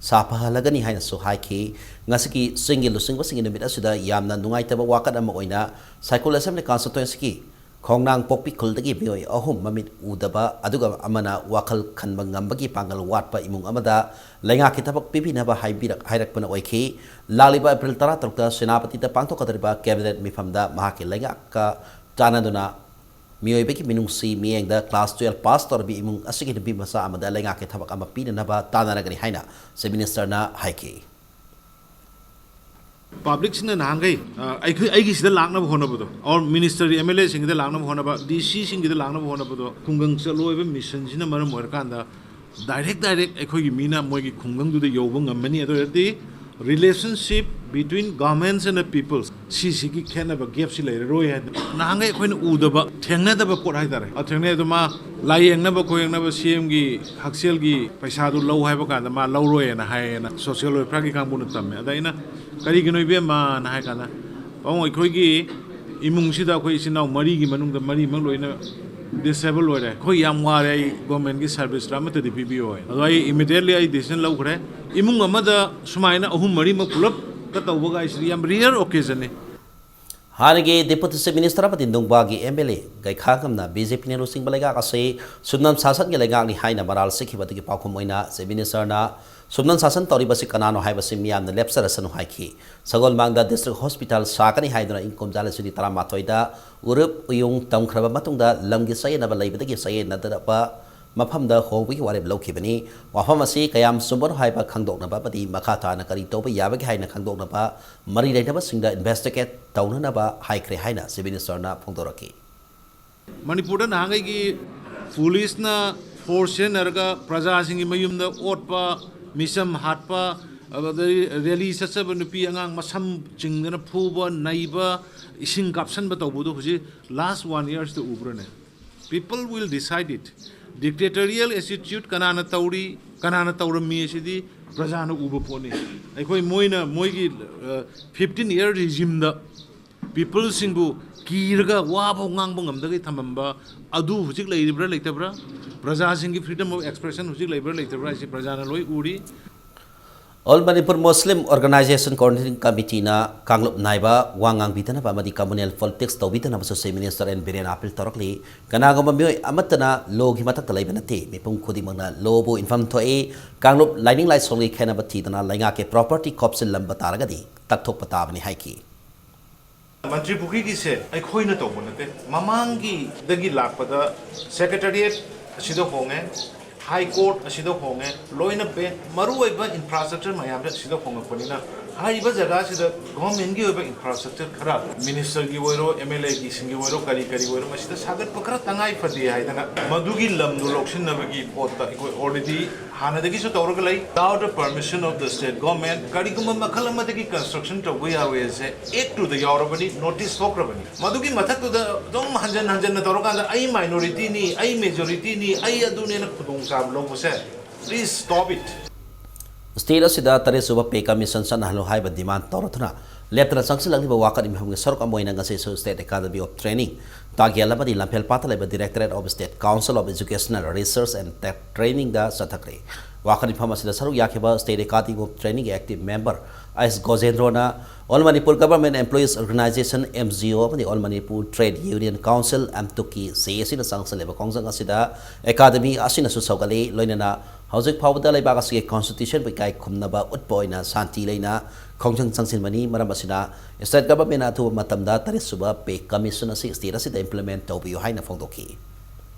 ꯁꯥꯐꯍꯜꯂꯒꯅꯤ ꯍꯥꯏꯅꯁꯨ ꯍꯥꯏꯈꯤ꯫ ꯉꯁꯤꯒꯤ ꯆꯤꯡꯒꯤ ꯂꯨꯆꯤꯡꯕꯁꯤꯡꯒꯤ ꯅꯨꯃꯤꯠ ꯑꯁꯤꯗ ꯌꯥꯝꯅ ꯅꯨꯡꯉꯥꯏꯇꯕ ꯋꯥꯀꯠ ꯑꯃ ꯑꯣꯏꯅ ꯁꯥꯏꯀꯨꯜ Assembly Constituencyꯒꯤ ꯈꯣꯡꯅꯥꯡ ꯄꯣꯛꯄꯤ ꯈꯨꯜꯗꯒꯤ ꯃꯤꯑꯣꯏ ꯑꯍꯨꯝ ꯃꯃꯤꯠ ꯎꯗꯕ, ꯑꯗꯨꯒ ꯑꯃꯅ ꯋꯥꯈꯜ ꯈꯟꯕ ꯉꯝꯕꯒꯤ ꯄꯥꯡꯒꯜ ꯋꯥꯠꯄ ꯏꯃꯨꯡ ꯑꯃꯗ ꯂꯩꯉꯥꯛꯀꯤ ꯊꯕꯛ ꯄꯤꯕꯤꯅꯕ ꯍꯥꯏꯕꯤꯔꯛ-, ꯍꯥꯏꯔꯛꯄꯅ ꯑꯣꯏꯈꯤ꯫ ꯂꯥꯛꯂꯤꯕ ꯑꯦꯄ꯭ꯔꯤꯜ ꯇꯔꯥꯇꯔꯨꯛꯇ ꯁꯦꯅꯥꯄꯇꯤꯗ ꯄꯥꯡꯊꯣꯛꯀꯗꯧꯔꯤꯕ ꯀꯦꯕꯤꯅꯦꯠ ꯃꯤꯐꯝꯗ ꯃꯍꯥꯛꯀꯤ ꯂꯩꯉꯥꯛꯀ ꯆꯥꯟꯅꯗꯨꯅ ꯃꯤꯑꯣꯏꯕꯒꯤ ꯃꯤꯅꯨꯡꯁꯤ ꯃꯤꯠꯌꯦꯡꯗ ꯀ꯭ꯂꯥꯁ ꯇꯨꯌꯦꯜꯐ ꯄꯥꯁ ꯇꯧꯔꯕꯤ ꯏꯃꯨꯡ ꯑꯁꯤꯒꯤ ꯅꯨꯄꯤ ꯃꯆꯥ ꯑꯃꯗ ꯂꯩꯉꯥꯛꯀꯤ ꯊꯕꯛ ꯑꯃ ꯄꯤꯅꯅꯕ ꯇꯥꯟꯅꯔꯒꯅꯤ ꯍꯥꯏꯅ ꯆꯤꯐ ꯃꯤꯅꯤꯁꯇꯔꯅ ꯍꯥꯏꯈꯤ꯫ ꯄꯕ꯭ꯂꯤꯛꯁꯤꯅ ꯅꯍꯥꯟꯈꯩ, ꯑ, ꯑꯩꯈꯣꯏ, ꯑꯩꯒꯤ ꯁꯤꯗ ꯂꯥꯛꯅꯕ ꯍꯣꯠꯅꯕꯗꯣ, ꯑꯣꯔ ꯃꯤꯅꯤꯁꯇꯔ, ꯑꯦꯝ ꯑꯦꯜ ꯑꯦꯁꯤꯡꯒꯤꯗ ꯂꯥꯛꯅꯕ ꯍꯣꯠꯅꯕ, ꯗꯤ ꯁꯤꯁꯤꯡꯒꯤꯗ ꯂꯥꯛꯅꯕ ꯍꯣꯠꯅꯕꯗꯣ, ꯈꯨꯡꯒꯪ ꯆꯠꯂꯣ ꯍꯥꯏꯕ ꯃꯤꯁꯟꯁꯤꯅ ꯃꯔꯝ ꯑꯣꯏꯔꯀꯥꯟꯗ ꯗꯥꯏꯔꯦꯛ ꯗꯥꯏꯔꯦꯛ ꯑꯩꯈꯣꯏꯒꯤ ꯃꯤꯅ ꯃꯣꯏꯒꯤ ꯈꯨꯡꯒꯪꯗꯨꯗ ꯌꯧꯕ ꯉꯝꯃꯅꯤ꯫ ꯑꯗꯨ ꯑꯣꯏꯔꯗꯤ relationship between governments and the peoples, ꯁꯤꯁꯤꯒꯤ ꯈꯦꯠꯅꯕ, ꯒꯦꯞꯁꯤ ꯂꯩꯔꯔꯣꯏ ꯍꯥꯏꯅ ꯅꯍꯥꯟꯈꯩ ꯑꯩꯈꯣꯏꯅ ꯎꯗꯕ, ꯊꯦꯡꯅꯗꯕ ꯄꯣꯠ ꯍꯥꯏꯇꯥꯔꯦ꯫ ꯑ, ꯊꯦꯡꯅꯩ꯫ ꯑꯗꯨ ꯃꯥ ꯂꯥꯌꯦꯡꯅꯕ ꯈꯣꯌꯦꯡꯅꯕ ꯁꯤ ꯑꯦꯝꯒꯤ ꯍꯛꯁꯦꯜꯒꯤ ꯄꯩꯁꯥꯗꯨ ꯂꯧ ꯍꯥꯏꯕ ꯀꯥꯟꯗ ꯃꯥ ꯂꯧꯔꯣꯏꯅ ꯍꯥꯏꯌꯦꯅ ꯁꯣꯁꯤꯌꯦꯜ ꯋꯦꯜꯐꯤꯌꯔꯒꯤ ꯀꯥꯡꯕꯨꯅ ꯇꯝꯃꯦ꯫ ꯑꯗ ꯑꯩꯅ, "ꯀꯔꯤꯒꯤꯅꯣ ꯏꯕꯦꯝꯃꯅ?" ꯍꯥꯏ ꯀꯥꯟꯗ, "ꯄꯥꯕꯨꯡ, ꯑꯩꯈꯣꯏꯒꯤ ꯏꯃꯨꯡꯁꯤꯗ ꯑꯩꯈꯣꯏ ꯏꯆꯤꯟ ꯏꯅꯥꯎ ꯃꯔꯤꯒꯤ ꯃꯅꯨꯡꯗ ꯃꯔꯤꯃꯛ ꯂꯣꯏꯅ ꯗꯤꯁꯦꯕꯜ ꯑꯣꯏꯔꯦ꯫ ꯑꯩꯈꯣꯏ ꯌꯥꯝ ꯋꯥꯔꯦ꯫ ꯑꯩ ꯒꯣꯔꯃꯦꯟꯒꯤ ꯁꯥꯔꯚꯤꯁꯇ ꯑꯃꯠꯇꯗꯤ ꯄꯤꯕꯤꯌꯣ" ꯍꯥꯏ꯫ ꯑꯗꯣ ꯑꯩ ꯏꯃꯤꯗꯤꯌꯦꯠꯂꯤ ꯑꯩ ꯗꯤꯁꯤꯖꯟ ꯂꯧꯈ꯭ꯔꯦ꯫ ꯏꯃꯨꯡ ꯑꯃꯗ ꯁꯨꯃꯥꯏꯅ ꯑꯍꯨꯝ ꯃꯔꯤꯃꯛ ꯄꯨꯂꯞꯀ ꯇꯧꯕꯒꯥꯏꯁꯤꯗꯤ ꯌꯥꯝ ꯔꯤꯌꯔ ꯑꯣꯀꯦꯖꯟꯅꯤ꯫ ꯍꯥꯟꯅꯒꯤ ꯗꯤꯄꯨꯇꯤ ꯆꯤꯐ ꯃꯤꯅꯤꯁꯇꯔ ꯑꯃꯗꯤ ꯅꯨꯡꯕꯥꯒꯤ ꯑꯦꯝ ꯑꯦꯜ ꯑꯦ ꯒꯩꯈꯥ ꯉꯝꯅ ꯕꯤ ꯖꯦ ꯄꯤꯅ ꯂꯨꯆꯤꯡꯕ ꯂꯩꯉꯥꯛ ꯑꯁꯤ ꯁꯨꯞꯅꯝ ꯁꯥꯁꯟꯒꯤ ꯂꯩꯉꯥꯛꯅꯤ ꯍꯥꯏꯅ ꯃꯔꯥꯜ ꯁꯤꯈꯤꯕ ꯑꯗꯨꯒꯤ ꯄꯥꯎꯈꯨꯝ ꯑꯣꯏꯅ ꯆꯤꯐ ꯃꯤꯅꯤꯁꯇꯔꯅ ꯁꯨꯞꯅꯝ ꯁꯥꯁꯟ ꯇꯧꯔꯤꯕꯁꯤ ꯀꯅꯥꯅꯣ ꯍꯥꯏꯕꯁꯤ ꯃꯤꯌꯥꯝꯅ ꯂꯦꯞꯆꯔꯁꯅꯨ ꯍꯥꯏꯈꯤ꯫ ꯁꯒꯣꯜꯕꯟꯗ ꯗꯤꯁꯇ꯭ꯔꯤꯛ ꯍꯣꯁꯄꯤꯇꯥꯜ ꯁꯥꯒꯅꯤ ꯍꯥꯏꯗꯨꯅ ꯏꯪ ꯀꯨꯝꯖꯥ ꯂꯤꯁꯤꯡ ꯑꯅꯤ ꯇꯔꯥꯃꯥꯊꯣꯏꯗ ꯎꯔꯨꯞ ꯎꯌꯨꯡ ꯇꯝꯈ꯭ꯔꯕ ꯃꯇꯨꯡꯗ ꯂꯝꯒꯤ ꯆꯌꯦꯠꯅꯕ ꯂꯩꯕꯗꯒꯤ ꯆꯌꯦꯠꯅꯗꯅꯕ ꯃꯐꯝꯗ ꯍꯣꯡꯕꯒꯤ ꯋꯥꯔꯦꯞ ꯂꯧꯈꯤꯕꯅꯤ꯫ ꯋꯥꯐꯝ ꯑꯁꯤ ꯀꯌꯥꯝ ꯆꯨꯝꯕꯅꯣ ꯍꯥꯏꯕ ꯈꯪꯗꯣꯛꯅꯕ ꯑꯃꯗꯤ ꯃꯈꯥ ꯇꯥꯅ ꯀꯔꯤ ꯇꯧꯕ ꯌꯥꯕꯒꯦ ꯍꯥꯏꯅ ꯈꯪꯗꯣꯛꯅꯕ ꯃꯔꯤ ꯂꯩꯅꯕꯁꯤꯡꯗ ꯏꯟꯚꯦꯁꯇꯤꯒꯦꯠ ꯇꯧꯅꯅꯕ ꯍꯥꯏꯈ꯭ꯔꯦ ꯍꯥꯏꯅ ꯆꯤꯐ ꯃꯤꯅꯤꯁꯇꯔꯅ ꯐꯣꯡꯗꯣꯔꯛꯈꯤ꯫ ꯃꯅꯤꯄꯨꯔꯗ ꯅꯍꯥꯟꯈꯩꯒꯤ ꯄꯨꯂꯤꯁꯅ ꯐꯣꯔꯁ ꯁꯤꯖꯤꯟꯅꯔꯒ ꯄ꯭ꯔꯖꯥꯁꯤꯡꯒꯤ ꯃꯌꯨꯝꯗ ꯑꯣꯠꯄ, ꯃꯤꯆꯝ ꯍꯥꯠꯄ, ꯑꯗꯩ ꯔꯦꯂꯤ ꯆꯠꯆꯕ ꯅꯨꯄꯤ ꯑꯉꯥꯡ ꯃꯁꯝ ꯆꯤꯡꯗꯅ ꯐꯨꯕ, ꯅꯩꯕ, ꯏꯁꯤꯡ ꯀꯥꯞꯁꯟꯕ ꯇꯧꯕꯗꯣ ꯍꯧꯖꯤꯛ last one yearsꯇ ꯎꯕ꯭ꯔꯅꯦ? People will decide it. Dictatorial attitude ꯀꯅꯥꯅ ꯇꯧꯔꯤ, ꯀꯅꯥꯅ ꯇꯧꯔꯝꯃꯤ ꯑꯁꯤꯗꯤ ꯄ꯭ꯔꯖꯥꯅ ꯎꯕ ꯄꯣꯠꯅꯤ꯫ ꯑꯩꯈꯣꯏ ꯃꯣꯏꯅ ꯃꯣꯏꯒꯤ, ꯑ, fifteen year regimeꯗ peopleꯁꯤꯡꯕꯨ ꯀꯤꯔꯒ ꯋꯥꯐꯥꯎ ꯉꯥꯡꯕ ꯉꯝꯗꯒꯩ ꯊꯝꯃꯝꯕ ꯑꯗꯨ ꯍꯧꯖꯤꯛ ꯂꯩꯔꯤꯕ꯭ꯔꯥ ꯂꯩꯇꯕ꯭ꯔꯥ? ꯄ꯭ꯔꯖꯥꯁꯤꯡꯒꯤ freedom of expression ꯍꯧꯖꯤꯛ ꯂꯩꯕ꯭ꯔꯥ ꯂꯩꯇꯕ꯭ꯔꯥ ꯍꯥꯏꯁꯤ ꯄ꯭ꯔꯖꯥꯅ ꯂꯣꯏ ꯎꯔꯤ꯫ All Manipur Muslim Organization Coordinating Committeeꯅ ꯀꯥꯡꯂꯨꯞ ꯅꯥꯏꯕ ꯋꯥ ꯉꯥꯡꯕꯤꯗꯅꯕ ꯑꯃꯗꯤ communal politics ꯇꯧꯕꯤꯗꯅꯕꯁꯨ Chief Minister N Biren appeal ꯇꯧꯔꯛꯂꯤ꯫ ꯀꯅꯥꯒꯨꯝꯕ ꯃꯤꯑꯣꯏ ꯑꯃꯠꯇꯅ lawꯒꯤ ꯃꯊꯛꯇ ꯂꯩꯕ ꯅꯠꯇꯦ꯫ ꯃꯤꯄꯨꯝ ꯈꯨꯗꯤꯡꯃꯛꯅ lawꯕꯨ ꯏꯟꯐꯝ ꯊꯣꯛꯏ꯫ ꯀꯥꯡꯂꯨꯞ ꯂꯥꯏꯅꯤꯡ ꯂꯥꯏꯁꯣꯜꯒꯤ ꯈꯦꯠꯅꯕ ꯊꯤꯗꯅ ꯂꯩꯉꯥꯛꯀꯤ property ꯈꯣꯞꯆꯤꯜꯂꯝꯕ ꯇꯥꯔꯒꯗꯤ ꯇꯛꯊꯣꯛꯄ ꯇꯥꯕꯅꯤ ꯍꯥꯏꯈꯤ꯫ ꯃꯟꯇ꯭ꯔꯤ ꯄꯨꯈ꯭ꯔꯤꯒꯤꯁꯦ ꯑꯩꯈꯣꯏꯅ ꯇꯧꯕ ꯅꯠꯇꯦ꯫ ꯃꯃꯥꯡꯒꯤꯗꯒꯤ ꯂꯥꯛꯄꯗ Secretariat ꯑꯁꯤꯗ ꯍꯣꯡꯉꯦ, High Court ꯑꯁꯤꯗ ꯍꯣꯡꯉꯦ, ꯂꯣꯏꯅ ꯕꯦꯡ, ꯃꯔꯨꯑꯣꯏꯕ infrastructure ꯃꯌꯥꯝꯁꯦ ꯑꯁꯤꯗ ꯍꯣꯡꯉꯛꯄꯅꯤꯅ ꯍꯥꯏꯔꯤꯕ ꯖꯒꯥꯁꯤꯗ governmentꯀꯤ ꯑꯣꯏꯕ infrastructure ꯈꯔ ministerꯒꯤ ꯑꯣꯏꯔꯣ, MLAꯒꯤꯁꯤꯡꯒꯤ ꯑꯣꯏꯔꯣ, ꯀꯔꯤ ꯀꯔꯤ ꯑꯣꯏꯔꯣ, ꯃꯁꯤꯗ ꯁꯥꯒꯠꯄ ꯈꯔ ꯇꯉꯥꯏ ꯐꯗꯦ ꯍꯥꯏꯗꯅ ꯃꯗꯨꯒꯤ ꯂꯝꯗꯨ ꯂꯧꯁꯤꯟꯅꯕꯒꯤ ꯄꯣꯠꯇ ꯑꯩꯈꯣꯏ already ꯍꯥꯟꯅꯗꯒꯤꯁꯨ ꯇꯧꯔꯒ ꯂꯩ꯫ Without the permission of the state government ꯀꯔꯤꯒꯨꯝꯕ ꯃꯈꯜ ꯑꯃꯗꯒꯤ construction ꯇꯧꯕ ꯌꯥꯔꯣꯏ ꯍꯥꯏꯁꯦ Act twoꯗ ꯌꯥꯎꯔꯕꯅꯤ, notice ꯊꯣꯛꯈ꯭ꯔꯕꯅꯤ꯫ ꯃꯗꯨꯒꯤ ꯃꯊꯛꯇꯨꯗ ꯑꯗꯨꯝ ꯍꯟꯖꯟ ꯍꯟꯖꯟꯅ ꯇꯧꯔꯀꯥꯟꯗ ꯑꯩ minorityꯅꯤ, ꯑꯩ majorityꯅꯤ, ꯑꯩ ꯑꯗꯨꯅꯦꯅ ꯈꯨꯗꯣꯡꯆꯥꯕ ꯂꯧꯕꯁꯦ, please stop it. State ꯑꯁꯤꯗ ꯇꯔꯦꯠꯁꯨꯕ pay commission ꯆꯠꯅꯍꯜꯂꯨ ꯍꯥꯏꯕ demand ꯇꯧꯔꯗꯨꯅ ꯂꯦꯞꯇꯅ ꯆꯪꯁꯤꯜꯂꯛꯂꯤꯕ ꯋꯥꯀꯠ ꯃꯤꯐꯝꯒꯤ ꯁꯔꯨꯛ ꯑꯃ ꯑꯣꯏꯅ ꯉꯁꯤꯁꯨ State Academy of Training ꯇꯥꯒꯦꯜ ꯑꯃꯗꯤ ꯂꯝꯐꯦꯜꯄꯥꯠꯇ ꯂꯩꯕ Directorate of State Council of Educational Research and Tech Trainingꯗ ꯆꯠꯊꯈ꯭ꯔꯦ꯫ ꯋꯥꯀꯠ ꯃꯤꯐꯝ ꯑꯁꯤꯗ ꯁꯔꯨꯛ ꯌꯥꯈꯤꯕ State Academy of Trainingꯒꯤ active member ꯑꯩꯁ ꯒꯣꯖꯦꯟꯗ꯭ꯔꯣꯅ All Manipur Government Employees Organization, MGO, ꯑꯃꯗꯤ All Manipur Trade Union Council, ꯑꯦꯝꯇꯨꯛꯀꯤ ꯖꯦ ꯑꯦ ꯁꯤꯅ ꯆꯪꯁꯤꯜꯂꯤꯕ ꯈꯣꯡꯖꯪ ꯑꯁꯤꯗ academy ꯑꯁꯤꯅꯁꯨ ꯁꯧꯒꯠꯂꯤ꯫ ꯂꯣꯏꯅꯅ ꯍꯧꯖꯤꯛ ꯐꯥꯎꯕꯗ ꯂꯩꯕꯥꯛ ꯑꯁꯤꯒꯤ constitutionꯕꯨ ꯏꯀꯥꯏ ꯈꯨꯝꯅꯕ ꯎꯠꯄ ꯑꯣꯏꯅ ꯁꯥꯟꯇꯤ ꯂꯩꯅ ꯈꯣꯡꯖꯪ ꯆꯪꯁꯤꯟꯕꯅꯤ꯫ ꯃꯔꯝ ꯑꯁꯤꯅ state governmentꯅ ꯑꯊꯨꯕ ꯃꯇꯝꯗ ꯇꯔꯦꯠꯁꯨꯕ pay commission ꯑꯁꯤ state ꯑꯁꯤꯗ implement ꯇꯧꯕꯤꯌꯨ ꯍꯥꯏꯅ ꯐꯣꯡꯗꯣꯛꯈꯤ꯫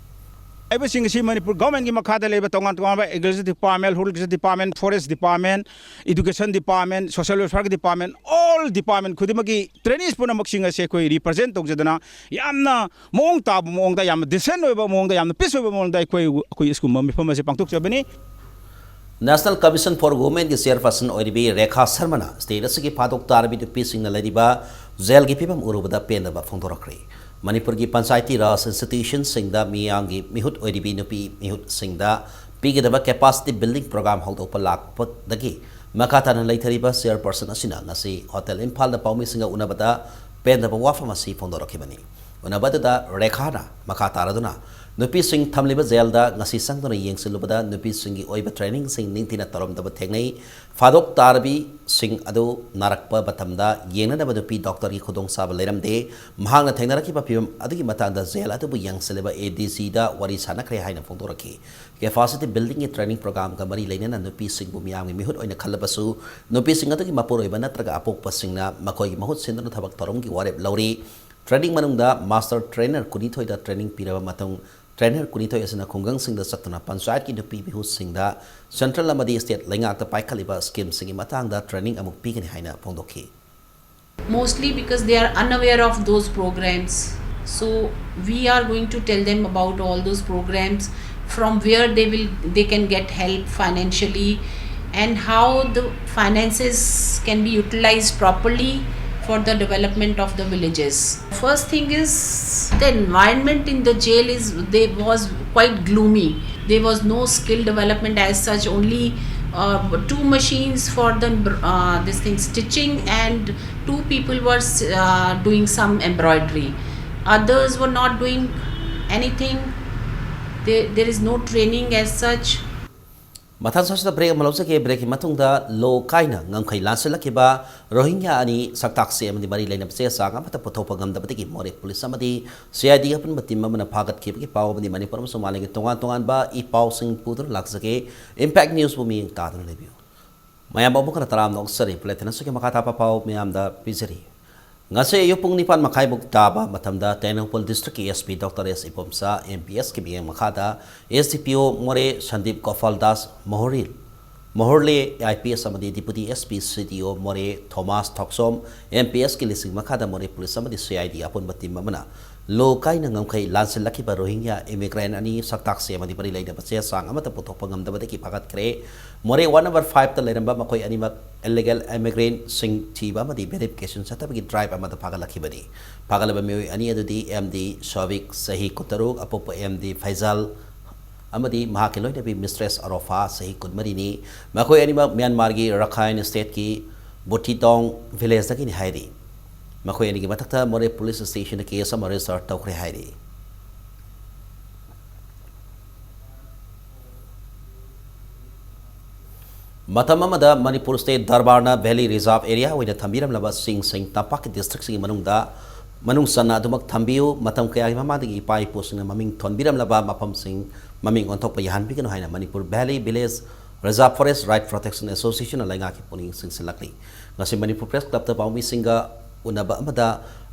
ꯍꯥꯏꯕꯁꯤꯡ ꯑꯁꯤ ꯃꯅꯤꯄꯨꯔ governmentꯀꯤ ꯃꯈꯥꯗ ꯂꯩꯕ ꯇꯣꯉꯥꯟ ꯇꯣꯉꯥꯟꯕ Agriculture Department, Horticulture Department, Forest Department, Education Department, Social Welfareꯒꯤ Department, all department ꯈꯨꯗꯤꯡꯃꯛꯀꯤ trainees ꯄꯨꯝꯅꯃꯛꯁꯤꯡ ꯑꯁꯤ ꯑꯩꯈꯣꯏ represent ꯇꯧꯖꯗꯅ ꯌꯥꯝꯅ ꯃꯑꯣꯡ ꯇꯥꯕ ꯃꯑꯣꯡꯗ, ꯌꯥꯝꯅ decent ꯑꯣꯏꯕ ꯃꯑꯣꯡꯗ, ꯌꯥꯝꯅ peace ꯑꯣꯏꯕ ꯃꯑꯣꯡꯗ ꯑꯩꯈꯣꯏ, ꯑꯩꯈꯣꯏ ꯁꯤꯒꯨꯝꯕ ꯃꯤꯐꯝ ꯑꯁꯤ ꯄꯥꯡꯊꯣꯛꯆꯕꯅꯤ꯫ National Commission for Womenꯒꯤ chairperson ꯑꯣꯏꯔꯤꯕꯤ Rekha ꯁꯔꯃꯅ state ꯑꯁꯤꯒꯤ ꯐꯥꯗꯣꯛ ꯇꯥꯔꯕꯤ ꯅꯨꯄꯤꯁꯤꯡꯅ ꯂꯩꯔꯤꯕ jailꯒꯤ ꯐꯤꯕꯝ ꯎꯔꯨꯕꯗ ꯄꯦꯟꯗꯕ ꯐꯣꯡꯗꯣꯔꯛꯈ꯭ꯔꯦ꯫ ꯃꯅꯤꯄꯨꯔꯒꯤ ꯄꯟꯆꯥꯌꯇꯤ ꯔꯥꯖ institutionꯁꯤꯡꯗ ꯃꯤꯌꯥꯝꯒꯤ ꯃꯤꯍꯨꯠ ꯑꯣꯏꯔꯤꯕꯤ ꯅꯨꯄꯤ ꯃꯤꯍꯨꯠꯁꯤꯡꯗ ꯄꯤꯒꯗꯕ capacity building program ꯍꯧꯗꯣꯛꯄ ꯂꯥꯛꯄꯗꯒꯤ ꯃꯈꯥ ꯇꯥꯅ ꯂꯩꯊꯔꯤꯕ chairperson ꯑꯁꯤꯅ ꯉꯁꯤ Hotel ꯏꯝꯐꯥꯜꯗ ꯄꯥꯎꯃꯤꯁꯤꯡꯒ ꯎꯅꯕꯗ ꯄꯦꯟꯗꯕ ꯋꯥꯐꯝ ꯑꯁꯤ ꯐꯣꯡꯗꯣꯔꯛꯈꯤꯕꯅꯤ꯫ ꯎꯅꯕꯗꯨꯗ ꯔꯦꯈꯥꯅ ꯃꯈꯥ ꯇꯥꯔꯗꯨꯅ ꯅꯨꯄꯤꯁꯤꯡ ꯊꯝꯂꯤꯕ ꯖꯦꯜꯗ ꯉꯁꯤ ꯆꯪꯗꯨꯅ ꯌꯦꯡꯁꯤꯜꯂꯨꯕꯗ ꯅꯨꯄꯤꯁꯤꯡꯒꯤ ꯑꯣꯏꯕ ꯇ꯭ꯔꯦꯅꯤꯡꯁꯤꯡ ꯅꯤꯡꯊꯤꯅ ꯇꯧꯔꯝꯗꯕ ꯊꯦꯡꯅꯩ꯫ ꯐꯥꯗꯣꯛ ꯇꯥꯔꯕꯤꯁꯤꯡ ꯑꯗꯨ ꯅꯥꯔꯛꯄ ꯃꯇꯝꯗ ꯌꯦꯡꯅꯅꯕ ꯅꯨꯄꯤ ꯗꯣꯛꯇꯔꯒꯤ ꯈꯨꯗꯣꯡꯆꯥꯕ ꯂꯩꯔꯝꯗꯦ꯫ ꯃꯍꯥꯛꯅ ꯊꯦꯡꯅꯔꯛꯈꯤꯕ ꯐꯤꯚꯝ ꯑꯗꯨꯒꯤ ꯃꯇꯥꯡꯗ ꯖꯦꯜ ꯑꯗꯨꯕꯨ ꯌꯦꯡꯁꯤꯜꯂꯤꯕ ꯑꯦ ꯗꯤ ꯁꯤꯗ ꯋꯥꯔꯤ ꯁꯥꯟꯅꯈ꯭ꯔꯦ ꯍꯥꯏꯅ ꯐꯣꯡꯗꯣꯔꯛꯈꯤ꯫ ꯀꯦꯄꯥꯁꯤꯇꯤ ꯕꯤꯜꯗꯤꯡꯒꯤ ꯇ꯭ꯔꯦꯅꯤꯡ ꯄ꯭ꯔꯣꯒ꯭ꯔꯥꯝꯒ ꯃꯔꯤ ꯂꯩꯅꯅ ꯅꯨꯄꯤꯁꯤꯡꯕꯨ ꯃꯤꯌꯥꯝꯒꯤ ꯃꯤꯍꯨꯠ ꯑꯣꯏꯅ ꯈꯜꯂꯕꯁꯨ, ꯅꯨꯄꯤꯁꯤꯡ ꯑꯗꯨꯒꯤ ꯃꯄꯨꯔꯣꯏꯕ ꯅꯠꯇ꯭ꯔꯒ ꯑꯄꯣꯛꯄꯁꯤꯡꯅ ꯃꯈꯣꯏꯒꯤ ꯃꯍꯨꯠ ꯁꯤꯟꯗꯨꯅ ꯊꯕꯛ ꯊꯧꯔꯝꯒꯤ ꯋꯥꯔꯦꯞ ꯂꯧꯔꯤ꯫ ꯇ꯭ꯔꯦꯅꯤꯡ ꯃꯅꯨꯡꯗ ꯃꯥꯁꯇꯔ ꯇ꯭ꯔꯦꯅꯔ ꯀꯨꯟꯅꯤꯊꯣꯏꯗ ꯇ꯭ꯔꯦꯅꯤꯡ ꯄꯤꯔꯕ ꯃꯇꯨꯡ, ꯇ꯭ꯔꯦꯅꯔ ꯀꯨꯟꯅꯤꯊꯣꯏ ꯑꯁꯤꯅ ꯈꯨꯡꯒꯪꯁꯤꯡꯗ ꯆꯠꯇꯨꯅ ꯄꯟꯆꯥꯌꯠꯀꯤ ꯅꯨꯄꯤ ꯃꯤꯍꯨꯠꯁꯤꯡꯗ ꯁꯦꯟꯇ꯭ꯔꯦꯜ ꯑꯃꯗꯤ ꯁ꯭ꯇꯦꯠ ꯂꯩꯉꯥꯛꯇ ꯄꯥꯏꯈꯠꯂꯤꯕ ꯁ꯭ꯀꯤꯝꯁꯤꯡꯒꯤ ꯃꯇꯥꯡꯗ ꯇ꯭ꯔꯦꯅꯤꯡ ꯑꯃꯨꯛ ꯄꯤꯒꯅꯤ ꯍꯥꯏꯅ ꯐꯣꯡꯗꯣꯛꯈꯤ꯫ Mostly because they are unaware of those programs. So we are going to tell them about all those programs, from where they will, they can get help financially, and how the finances can be utilized properly for the development of the villages. First thing is, the environment in the jail is, they was quite gloomy. There was no skill development as such, only uh, two machines for the uh, this thing, stitching, and two people were uh, doing some embroidery. Others were not doing anything. There, there is no training as such. ꯃꯊꯪ ꯁ꯭ꯋꯥꯏꯁꯤꯗ break ꯑꯃ ꯂꯧꯖꯒꯦ꯫ ꯕ꯭ꯔꯦꯛꯀꯤ ꯃꯇꯨꯡꯗ ꯂꯣ ꯀꯥꯏꯅ ꯉꯝꯈꯩ ꯂꯥꯟꯁꯤꯜꯂꯛꯈꯤꯕ ꯔꯣꯍꯤꯡꯒ꯭ꯌꯥ ꯑꯅꯤ ꯁꯛꯇꯥꯛꯁꯤ ꯑꯃꯗꯤ ꯃꯔꯤ ꯂꯩꯅꯕ ꯆꯦ ꯆꯥꯡ ꯑꯃꯠꯇ ꯄꯨꯊꯣꯛꯄ ꯉꯝꯗꯕꯗꯒꯤ ꯃꯣꯔꯦ ꯄꯨꯂꯤꯁ ꯑꯃꯗꯤ ꯁꯤ ꯑꯥꯏ ꯗꯤ ꯑꯄꯨꯟꯕ ꯇꯤꯝ ꯑꯃꯅ ꯐꯥꯒꯠꯈꯤꯕꯒꯤ ꯄꯥꯎ ꯑꯃꯗꯤ ꯃꯅꯤꯄꯨꯔ ꯑꯃꯁꯨꯡ ꯃꯥꯂꯦꯝꯒꯤ ꯇꯣꯉꯥꯟ ꯇꯣꯉꯥꯟꯕ ꯏ ꯄꯥꯎꯁꯤꯡ ꯄꯨꯗꯨꯅ ꯂꯥꯛꯆꯒꯦ꯫ ꯏꯝꯄꯦꯛ ꯅ꯭ꯌꯨꯁꯄꯨ ꯃꯤꯠꯌꯦꯡ ꯇꯥꯗꯨꯅ ꯂꯩꯕꯤꯌꯨ꯫ ꯃꯌꯥꯝ ꯑꯃꯨꯛ ꯍꯟꯅ ꯇꯔꯥꯝꯅ ꯑꯣꯛꯆꯔꯤ꯫ ꯕꯨꯂꯦꯇꯤꯟ ꯑꯁꯤꯒꯤ ꯃꯈꯥ ꯇꯥꯕ ꯄꯥꯎ ꯃꯌꯥꯝꯗ ꯄꯤꯖꯔꯤ꯫ ꯉꯁꯤ ꯑꯌꯨꯛ ꯄꯨꯡ ꯅꯤꯄꯥꯟ ꯃꯈꯥꯏꯃꯨꯛ ꯇꯥꯕ ꯃꯇꯝꯗ ꯇꯦꯡꯅꯧꯄꯜ ꯗꯤꯁꯇ꯭ꯔꯤꯛꯀꯤ ꯑꯦꯁ ꯄꯤ ꯗꯣꯛꯇꯔ ꯑꯦꯁ ꯏꯕꯣꯝꯆꯥ, ꯑꯦꯝ ꯄꯤ ꯑꯦꯁꯀꯤ ꯃꯤꯠꯌꯦꯡ ꯃꯈꯥꯗ ꯑꯦꯁ ꯗꯤ ꯄꯤ ꯑꯣ ꯃꯣꯔꯦ Sandeep Gopal Das ꯃꯣꯍꯣꯔꯤꯜ, ꯃꯣꯍꯣꯔꯂꯦ I P S ꯑꯃꯗꯤ ꯗꯤꯄꯨꯇꯤ ꯑꯦꯁ ꯄꯤ ꯁꯤ ꯗꯤ ꯑꯣ ꯃꯣꯔꯦ ꯊꯣꯃꯥꯁ ꯊꯣꯛꯆꯣꯝ, ꯑꯦꯝ ꯄꯤ ꯑꯦꯁꯀꯤ ꯂꯤꯁꯤꯡ ꯃꯈꯥꯗ ꯃꯣꯔꯦ ꯄꯨꯂꯤꯁ ꯑꯃꯗꯤ ꯁꯤ ꯑꯥꯏ ꯗꯤ ꯑꯄꯨꯟꯕ ꯇꯤꯝ ꯑꯃꯅ ꯂꯣ ꯀꯥꯏꯅ ꯉꯝꯈꯩ ꯂꯥꯟꯁꯤꯜꯂꯛꯈꯤꯕ ꯔꯣꯍꯤꯡꯒ꯭ꯌꯥ ꯏꯃꯤꯒ꯭ꯔꯦꯟ ꯑꯅꯤ ꯁꯛꯇꯥꯛꯁꯤ ꯑꯃꯗꯤ ꯃꯔꯤ ꯂꯩꯅꯕ ꯆꯦ ꯆꯥꯡ ꯑꯃꯠꯇ ꯄꯨꯊꯣꯛꯄ ꯉꯝꯗꯕꯗꯒꯤ ꯐꯥꯒꯠꯈ꯭ꯔꯦ꯫ ꯃꯣꯔꯦ ꯋꯥꯔꯗ ꯅꯝꯕꯔ ꯐꯥꯏꯚꯇ ꯂꯩꯔꯝꯕ ꯃꯈꯣꯏ ꯑꯅꯤꯃꯛ ꯏꯂꯤꯒꯦꯜ ꯏꯃꯤꯒ꯭ꯔꯦꯟꯁꯤꯡ ꯊꯤꯕ ꯑꯃꯗꯤ ꯚꯦꯔꯤꯐꯤꯀꯦꯁꯟ ꯆꯠꯊꯕꯒꯤ ꯗ꯭ꯔꯥꯏꯚ ꯑꯃꯗ ꯐꯥꯒꯠꯂꯛꯈꯤꯕꯅꯤ꯫ ꯐꯥꯒꯠꯂꯕ ꯃꯤꯑꯣꯏ ꯑꯅꯤ ꯑꯗꯨꯗꯤ ꯑꯦꯝ ꯗꯤ ꯁꯣꯕꯤꯛ, ꯆꯍꯤ ꯀꯨꯟꯇꯔꯨꯛ, ꯑꯄꯣꯛꯄ ꯑꯦꯝ ꯗꯤ ꯐꯩꯖꯥꯜ ꯑꯃꯗꯤ ꯃꯍꯥꯛꯀꯤ ꯂꯣꯏꯅꯕꯤ ꯃꯤꯁꯇ꯭ꯔꯦꯁ ꯑꯔꯣꯐꯥ, ꯆꯍꯤ ꯀꯨꯟꯃꯔꯤꯅꯤ꯫ ꯃꯈꯣꯏ ꯑꯅꯤꯃꯛ ꯃ꯭ꯌꯥꯟꯃꯥꯔꯒꯤ ꯔꯈꯥꯏꯟ ꯁ꯭ꯇꯦꯠꯀꯤ ꯕꯨꯊꯤꯇꯣꯡ ꯚꯤꯂꯦꯖꯇꯒꯤꯅꯤ ꯍꯥꯏꯔꯤ꯫ ꯃꯈꯣꯏ ꯑꯅꯤꯒꯤ ꯃꯊꯛꯇ ꯃꯣꯔꯦ ꯄꯨꯂꯤꯁ ꯁ꯭ꯇꯦꯁꯟꯗ ꯀꯦꯁ ꯑꯃ ꯔꯦꯖꯤꯁꯇꯔ ꯇꯧꯈ꯭ꯔꯦ ꯍꯥꯏꯔꯤ꯫ ꯃꯇꯝ ꯑꯃꯗ ꯃꯅꯤꯄꯨꯔ ꯁ꯭ꯇꯦꯠ ꯗꯔꯕꯥꯔꯅ ꯚꯦꯂꯤ ꯔꯤꯖꯥꯔꯚ ꯑꯦꯔꯤꯌꯥ ꯑꯣꯏꯅ ꯊꯝꯕꯤꯔꯝꯂꯕ ꯆꯤꯡꯁꯤꯡ ꯇꯝꯄꯥꯛꯀꯤ ꯗꯤꯁꯇ꯭ꯔꯤꯛꯁꯤꯡꯒꯤ ꯃꯅꯨꯡꯗ ꯃꯅꯨꯡ ꯆꯟꯅ ꯑꯗꯨꯃꯛ ꯊꯝꯕꯤꯌꯨ꯫ ꯃꯇꯝ ꯀꯌꯥꯒꯤ ꯃꯃꯥꯡꯗꯒꯤ ꯏꯄꯥ ꯏꯄꯨꯁꯤꯡꯅ ꯃꯃꯤꯡ ꯊꯣꯟꯕꯤꯔꯝꯂꯕ ꯃꯐꯝꯁꯤꯡ ꯃꯃꯤꯡ ꯑꯣꯟꯊꯣꯛꯄ ꯌꯥꯍꯟꯕꯤꯒꯅꯨ ꯍꯥꯏꯅ Manipur valley village reserve forest right protection ꯑꯦꯁꯣꯁꯤꯌꯦꯁꯟꯅ ꯂꯩꯉꯥꯛꯀꯤ ꯄꯨꯛꯅꯤꯡ ꯆꯤꯡꯁꯤꯜꯂꯛꯂꯤ꯫ ꯉꯁꯤ ꯃꯅꯤꯄꯨꯔ ꯄ꯭ꯔꯦꯁ ꯀ꯭ꯂꯕꯇ ꯄꯥꯎꯃꯤꯁꯤꯡꯒ ꯎꯅꯕ ꯑꯃꯗ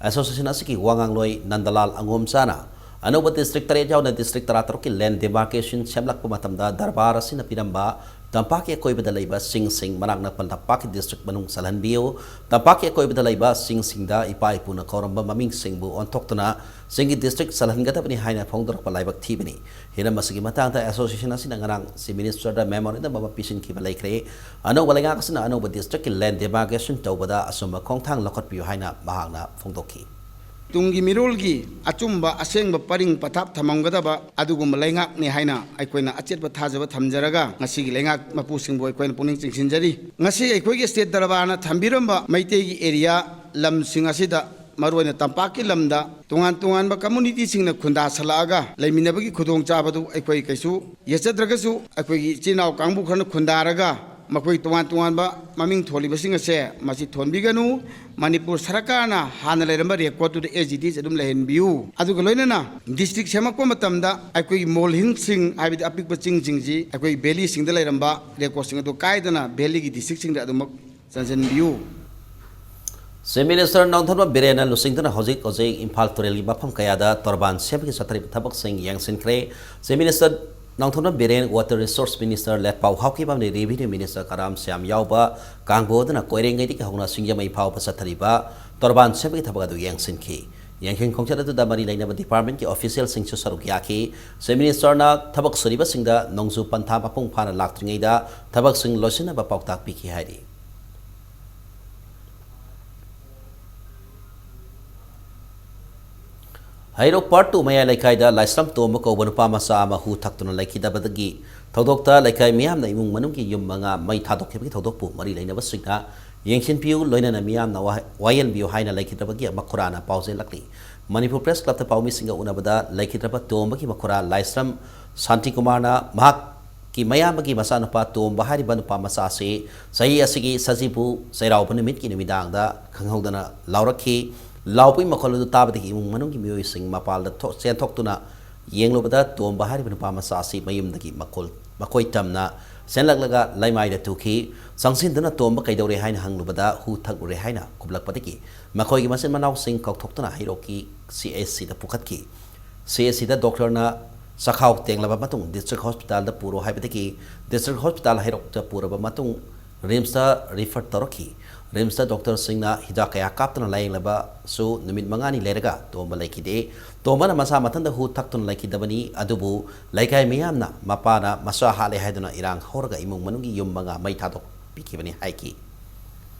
ꯑꯦꯁꯣꯁꯤꯌꯦꯁꯟ ꯑꯁꯤꯒꯤ ꯋꯥꯉꯥꯡꯂꯣꯏ ꯅꯟꯗꯂꯥꯜ ꯑꯉꯣꯝꯆꯥꯅ ꯑꯅꯧꯕ ꯗꯤꯁꯇ꯭ꯔꯤꯛ ꯇꯔꯦꯠ ꯌꯥꯎꯅ ꯗꯤꯁꯇ꯭ꯔꯤꯛ ꯇꯔꯥꯇꯔꯨꯛꯀꯤ ꯂꯦꯟ ꯗꯤꯃꯥꯔꯀꯦꯁꯟ ꯁꯦꯝꯂꯛꯄ ꯃꯇꯝꯗ ꯗꯔꯕꯥꯔ ꯑꯁꯤꯅ ꯄꯤꯔꯝꯕ ꯇꯝꯄꯥꯛꯀꯤ ꯑꯀꯣꯏꯕꯗ ꯂꯩꯕ ꯆꯤꯡꯁꯤꯡ ꯃꯅꯥꯛ ꯅꯛꯄ ꯇꯝꯄꯥꯛꯀꯤ ꯗꯤꯁꯇ꯭ꯔꯤꯛ ꯃꯅꯨꯡ ꯆꯜꯍꯟꯕꯤꯌꯨ꯫ ꯇꯝꯄꯥꯛꯀꯤ ꯑꯀꯣꯏꯕꯗ ꯂꯩꯕ ꯆꯤꯡꯁꯤꯡꯗ ꯏꯄꯥ ꯏꯄꯨꯅ ꯀꯧꯔꯝꯕ ꯃꯃꯤꯡꯁꯤꯡꯕꯨ ꯑꯣꯟꯊꯣꯛꯇꯨꯅ ꯆꯤꯡꯒꯤ ꯗꯤꯁꯇ꯭ꯔꯤꯛ ꯆꯜꯍꯟꯒꯗꯕꯅꯤ ꯍꯥꯏꯅ ꯐꯣꯡꯗꯣꯔꯛꯄ ꯂꯥꯏꯕꯛ ꯊꯤꯕꯅꯤ꯫ ꯍꯤꯔꯝ ꯑꯁꯤꯒꯤ ꯃꯇꯥꯡꯗ ꯑꯦꯁꯣꯁꯤꯌꯦꯁꯟ ꯑꯁꯤꯅ ꯉꯔꯥꯡ ꯆꯤꯐ ꯃꯤꯅꯤꯁꯇꯔꯗ ꯃꯦꯃꯣꯔꯦꯟꯗꯝ ꯑꯃ ꯄꯤꯁꯤꯟꯈꯤꯕ ꯂꯩꯈ꯭ꯔꯦ꯫ ꯑꯅꯧꯕ ꯂꯩꯉꯥꯛ ꯑꯁꯤꯅ ꯑꯅꯧꯕ ꯗꯤꯁꯇ꯭ꯔꯤꯛꯀꯤ ꯂꯦꯟ ꯗꯤꯃꯥꯔꯀꯦꯁꯟ ꯇꯧꯕꯗ ꯑꯆꯨꯝꯕ ꯈꯣꯡꯊꯥꯡ ꯂꯧꯈꯠꯄꯤꯌꯨ ꯍꯥꯏꯅ ꯃꯍꯥꯛꯅ ꯐꯣꯡꯗꯣꯛꯈꯤ꯫ ꯇꯨꯡꯒꯤ ꯃꯤꯔꯣꯜꯒꯤ ꯑꯆꯨꯝꯕ ꯑꯁꯦꯡꯕ ꯄꯔꯤꯡ ꯄꯊꯥꯞ ꯊꯝꯃꯝꯒꯗꯕ ꯑꯗꯨꯒꯨꯝꯕ ꯂꯩꯉꯥꯛꯅꯤ ꯍꯥꯏꯅ ꯑꯩꯈꯣꯏꯅ ꯑꯆꯦꯠꯄ ꯊꯥꯖꯕ ꯊꯝꯖꯔꯒ ꯉꯁꯤꯒꯤ ꯂꯩꯉꯥꯛ ꯃꯄꯨꯁꯤꯡꯕꯨ ꯑꯩꯈꯣꯏꯅ ꯄꯨꯛꯅꯤꯡ ꯆꯤꯡꯁꯤꯟꯖꯔꯤ꯫ ꯉꯁꯤ ꯑꯩꯈꯣꯏꯒꯤ ꯁ꯭ꯇꯦꯠ ꯗꯔꯕꯥꯔꯅ ꯊꯝꯕꯤꯔꯝꯕ ꯃꯩꯇꯩꯒꯤ ꯑꯦꯔꯤꯌꯥ ꯂꯝꯁꯤꯡ ꯑꯁꯤꯗ, ꯃꯔꯨꯑꯣꯏꯅ ꯇꯝꯄꯥꯛꯀꯤ ꯂꯝꯗ, ꯇꯣꯉꯥꯟ ꯇꯣꯉꯥꯟꯕ ꯀꯝꯃꯨꯅꯤꯇꯤꯁꯤꯡꯅ ꯈꯨꯟꯗꯥꯁꯜꯂꯛꯑꯒ ꯂꯩꯃꯤꯟꯅꯕꯒꯤ ꯈꯨꯗꯣꯡꯆꯥꯕꯗꯨ ꯑꯩꯈꯣꯏ ꯀꯩꯁꯨ ꯌꯦꯠꯆꯗ꯭ꯔꯒꯁꯨ, ꯑꯩꯈꯣꯏꯒꯤ ꯏꯆꯤꯜ ꯏꯅꯥꯎ ꯀꯥꯡꯕꯨ ꯈꯔꯅ ꯈꯨꯟꯗꯥꯔꯒ ꯃꯈꯣꯏ ꯇꯣꯉꯥꯟ ꯇꯣꯉꯥꯟꯕ ꯃꯃꯤꯡ ꯊꯣꯜꯂꯤꯕꯁꯤꯡ ꯑꯁꯦ ꯃꯁꯤ ꯊꯣꯟꯕꯤꯒꯅꯨ꯫ ꯃꯅꯤꯄꯨꯔ ꯁꯔꯀꯥꯔꯅ ꯍꯥꯟꯅ ꯂꯩꯔꯝꯕ ꯔꯦꯀꯣꯔꯠꯇꯨꯗ as it is ꯑꯗꯨꯝ ꯂꯩꯍꯟꯕꯤꯌꯨ꯫ ꯑꯗꯨꯒ ꯂꯣꯏꯅꯅ ꯗꯤꯁꯇ꯭ꯔꯤꯛ ꯁꯦꯝꯃꯛꯄ ꯃꯇꯝꯗ ꯑꯩꯈꯣꯏꯒꯤ ꯃꯣꯜꯍꯤꯜꯁꯤꯡ, ꯍꯥꯏꯕꯗꯤ ꯑꯄꯤꯛꯄ ꯆꯤꯡꯁꯤꯡꯁꯤ, ꯑꯩꯈꯣꯏ ꯚꯦꯂꯤꯁꯤꯡꯗ ꯂꯩꯔꯝꯕ ꯔꯦꯀꯣꯔꯠꯁꯤꯡ ꯑꯗꯨ ꯀꯥꯏꯗꯅ ꯚꯦꯂꯤꯒꯤ ꯗꯤꯁꯇ꯭ꯔꯤꯛꯁꯤꯡꯗ ꯑꯗꯨꯃꯛ ꯆꯟꯁꯤꯟꯕꯤꯌꯨ꯫ ꯆꯤꯐ ꯃꯤꯅꯤꯁꯇꯔ ꯅꯣꯡꯊꯣꯝꯕꯝ ꯕꯤꯔꯦꯟꯅ ꯂꯨꯆꯤꯡꯗꯨꯅ ꯍꯧꯖꯤꯛ ꯍꯧꯖꯤꯛ ꯏꯝꯐꯥꯜ ꯇꯨꯔꯦꯜꯒꯤ ꯃꯐꯝ ꯀꯌꯥꯗ ꯇꯣꯔꯕꯥꯟ ꯁꯦꯝꯕꯒꯤ ꯆꯠꯊꯔꯤꯕ ꯊꯕꯛꯁꯤꯡ ꯌꯦꯡꯁꯤꯟꯈ꯭ꯔꯦ꯫ Chief minister Nongthombam Biren, water resources minister Letpao Haokip ꯑꯃꯗꯤ ꯔꯦꯚꯤꯅ꯭ꯌꯨ ꯃꯤꯅꯤꯁꯇꯔ ꯀꯔꯥꯝ ꯁ꯭ꯌꯥꯝ ꯌꯥꯎꯕ ꯀꯥꯡꯕꯨ ꯑꯗꯨꯅ ꯀꯣꯏꯔꯦꯡꯒꯩꯗꯒꯤ ꯍꯧꯅ ꯁꯤꯡꯖꯃꯩ ꯐꯥꯎꯕ ꯆꯠꯊꯔꯤꯕ ꯇꯣꯔꯕꯥꯟ ꯁꯦꯝꯕꯒꯤ ꯊꯕꯛ ꯑꯗꯨ ꯌꯦꯡꯁꯤꯟꯈꯤ꯫ ꯌꯦꯡꯁꯤꯟ ꯈꯣꯡꯆꯠ ꯑꯗꯨꯗ ꯃꯔꯤ ꯂꯩꯅꯕ ꯗꯤꯄꯥꯔꯠꯃꯦꯟꯠꯀꯤ ꯑꯣꯐꯤꯁꯤꯌꯦꯜꯁꯤꯡꯁꯨ ꯁꯔꯨꯛ ꯌꯥꯈꯤ꯫ ꯆꯤꯐ ꯃꯤꯅꯤꯁꯇꯔꯅ ꯊꯕꯛ ꯁꯨꯔꯤꯕꯁꯤꯡꯗ ꯅꯣꯡꯖꯨ ꯄꯟꯊꯥ ꯃꯄꯨꯡ ꯐꯥꯅ ꯂꯥꯛꯇ꯭ꯔꯤꯉꯩꯗ ꯊꯕꯛꯁꯤꯡ ꯂꯣꯏꯁꯤꯟꯅꯕ ꯄꯥꯎꯇꯥꯛ ꯄꯤꯈꯤ ꯍꯥꯏꯔꯤ꯫ ꯍꯩꯔꯣꯛ ꯄꯥꯔꯠ ꯇꯨ ꯃꯌꯥꯏ ꯂꯩꯀꯥꯏꯗ ꯂꯥꯏꯁ꯭ꯔꯝ ꯇꯣꯝꯕ ꯀꯧꯕ ꯅꯨꯄꯥ ꯃꯆꯥ ꯑꯃ ꯍꯨ ꯊꯛꯇꯨꯅ ꯂꯩꯈꯤꯗꯕꯗꯒꯤ ꯊꯧꯗꯣꯛꯇ ꯂꯩꯀꯥꯏ ꯃꯤꯌꯥꯝꯅ ꯏꯃꯨꯡ ꯃꯅꯨꯡꯒꯤ ꯌꯨꯝ ꯃꯉꯥ ꯃꯩ ꯊꯥꯗꯣꯛꯈꯤꯕꯒꯤ ꯊꯧꯗꯣꯛꯄꯨ ꯃꯔꯤ ꯂꯩꯅꯕꯁꯤꯡꯅ ꯌꯦꯡꯁꯤꯟꯕꯤꯌꯨ, ꯂꯣꯏꯅꯅ ꯃꯤꯌꯥꯝꯅ ꯋꯥꯍ-, ꯋꯥꯌꯦꯜꯕꯤꯌꯨ ꯍꯥꯏꯅ ꯂꯩꯈꯤꯗ꯭ꯔꯕꯒꯤ ꯃꯈꯨꯔꯥꯅ ꯄꯥꯎꯖꯦꯜꯂꯛꯂꯤ꯫ ꯃꯅꯤꯄꯨꯔ ꯄ꯭ꯔꯦꯁ ꯀ꯭ꯂꯕꯇ ꯄꯥꯎꯃꯤꯁꯤꯡꯒ ꯎꯅꯕꯗ ꯂꯩꯈꯤꯗ꯭ꯔꯕ ꯇꯣꯝꯕꯒꯤ ꯃꯈꯨꯔꯥ ꯂꯥꯏꯁ꯭ꯔꯝ ꯁꯥꯟꯇꯤꯀꯨꯃꯥꯔꯅ ꯃꯍꯥꯛ ꯀꯤ ꯃꯌꯥꯝꯕꯒꯤ ꯃꯆꯥꯅꯨꯄꯥ ꯇꯣꯝꯕ ꯍꯥꯏꯔꯤꯕ ꯅꯨꯄꯥ ꯃꯆꯥ ꯑꯁꯤ ꯆꯍꯤ ꯑꯁꯤꯒꯤ ꯁꯖꯤꯕꯨ ꯆꯩꯔꯥꯎꯕ ꯅꯨꯃꯤꯠꯀꯤ ꯅꯨꯃꯤꯗꯥꯡꯗ ꯈꯪꯍꯧꯗꯅ ꯂꯥꯎꯔꯛꯈꯤ꯫ ꯂꯥꯎꯕꯒꯤ ꯃꯈꯣꯜ ꯑꯗꯨ ꯇꯥꯕꯗꯒꯤ ꯏꯃꯨꯡ ꯃꯅꯨꯡꯒꯤ ꯃꯤꯑꯣꯏꯁꯤꯡ ꯃꯄꯥꯜꯗ ꯊꯣꯛ-, ꯆꯦꯟꯊꯣꯛꯇꯨꯅ ꯌꯦꯡꯂꯨꯕꯗ ꯇꯣꯝꯕ ꯍꯥꯏꯔꯤꯕ ꯅꯨꯄꯥ ꯃꯆꯥ ꯑꯁꯤ ꯃꯌꯨꯝꯗꯒꯤ ꯃꯀꯣꯜ-, ꯃꯀꯣꯏ ꯇꯝꯅ ꯆꯦꯟꯂꯛꯂꯒ ꯂꯩꯃꯥꯏꯗ ꯇꯨꯈꯤ꯫ ꯆꯪꯁꯤꯟꯗꯨꯅ ꯇꯣꯝꯕ ꯀꯩꯗꯧꯔꯦ ꯍꯥꯏꯅ ꯍꯪꯂꯨꯕꯗ ꯍꯨ ꯊꯛꯂꯨꯔꯦ ꯍꯥꯏꯅ ꯈꯨꯝꯂꯛꯄꯗꯒꯤ ꯃꯈꯣꯏꯒꯤ ꯃꯆꯤꯟ ꯃꯅꯥꯎꯁꯤꯡ ꯀꯧꯊꯣꯛꯇꯨꯅ ꯍꯩꯔꯣꯛꯀꯤ ꯁꯤ ꯑꯩꯆ ꯁꯤꯗ ꯄꯨꯈꯠꯈꯤ꯫ ꯁꯤ ꯑꯩꯆ ꯁꯤꯗ ꯗꯣꯛꯇꯔꯅ ꯆꯈꯥꯎ ꯇꯦꯡꯂꯕ ꯃꯇꯨꯡ ꯗꯤꯁꯇ꯭ꯔꯤꯛ ꯍꯣꯁꯄꯤꯇꯥꯜꯗ ꯄꯨꯔꯣ ꯍꯥꯏꯕꯗꯒꯤ ꯗꯤꯁꯇ꯭ꯔꯤꯛ ꯍꯣꯁꯄꯤꯇꯥꯜ ꯍꯩꯔꯣꯛꯇ ꯄꯨꯔꯕ ꯃꯇꯨꯡ ꯔꯤꯝꯁꯇ ꯔꯤꯐꯔ ꯇꯧꯔꯛꯈꯤ꯫ ꯔꯤꯝꯁꯇ ꯗꯣꯛꯇꯔꯁꯤꯡꯅ ꯍꯤꯗꯥꯛ ꯀꯌꯥ ꯀꯥꯞꯇꯨꯅ ꯂꯥꯌꯦꯡꯂꯕꯁꯨ ꯅꯨꯃꯤꯠ ꯃꯉꯥꯅꯤ ꯂꯩꯔꯒ ꯇꯣꯝꯕ ꯂꯩꯈꯤꯗꯦ꯫ ꯇꯣꯝꯕꯅ ꯃꯁꯥ ꯃꯊꯟꯇ ꯍꯨ ꯊꯛꯇꯨꯅ ꯂꯩꯈꯤꯗꯕꯅꯤ, ꯑꯗꯨꯕꯨ ꯂꯩꯀꯥꯏ ꯃꯤꯌꯥꯝꯅ ꯃꯄꯥꯅ ꯃꯆꯥ ꯍꯥꯠꯂꯦ ꯍꯥꯏꯗꯨꯅ ꯏꯔꯥꯡ ꯍꯧꯔꯒ ꯏꯃꯨꯡ ꯃꯅꯨꯡꯒꯤ ꯌꯨꯝ ꯃꯉꯥ ꯃꯩ ꯊꯥꯗꯣꯛꯄꯤꯈꯤꯕꯅꯤ ꯍꯥꯏꯈꯤ꯫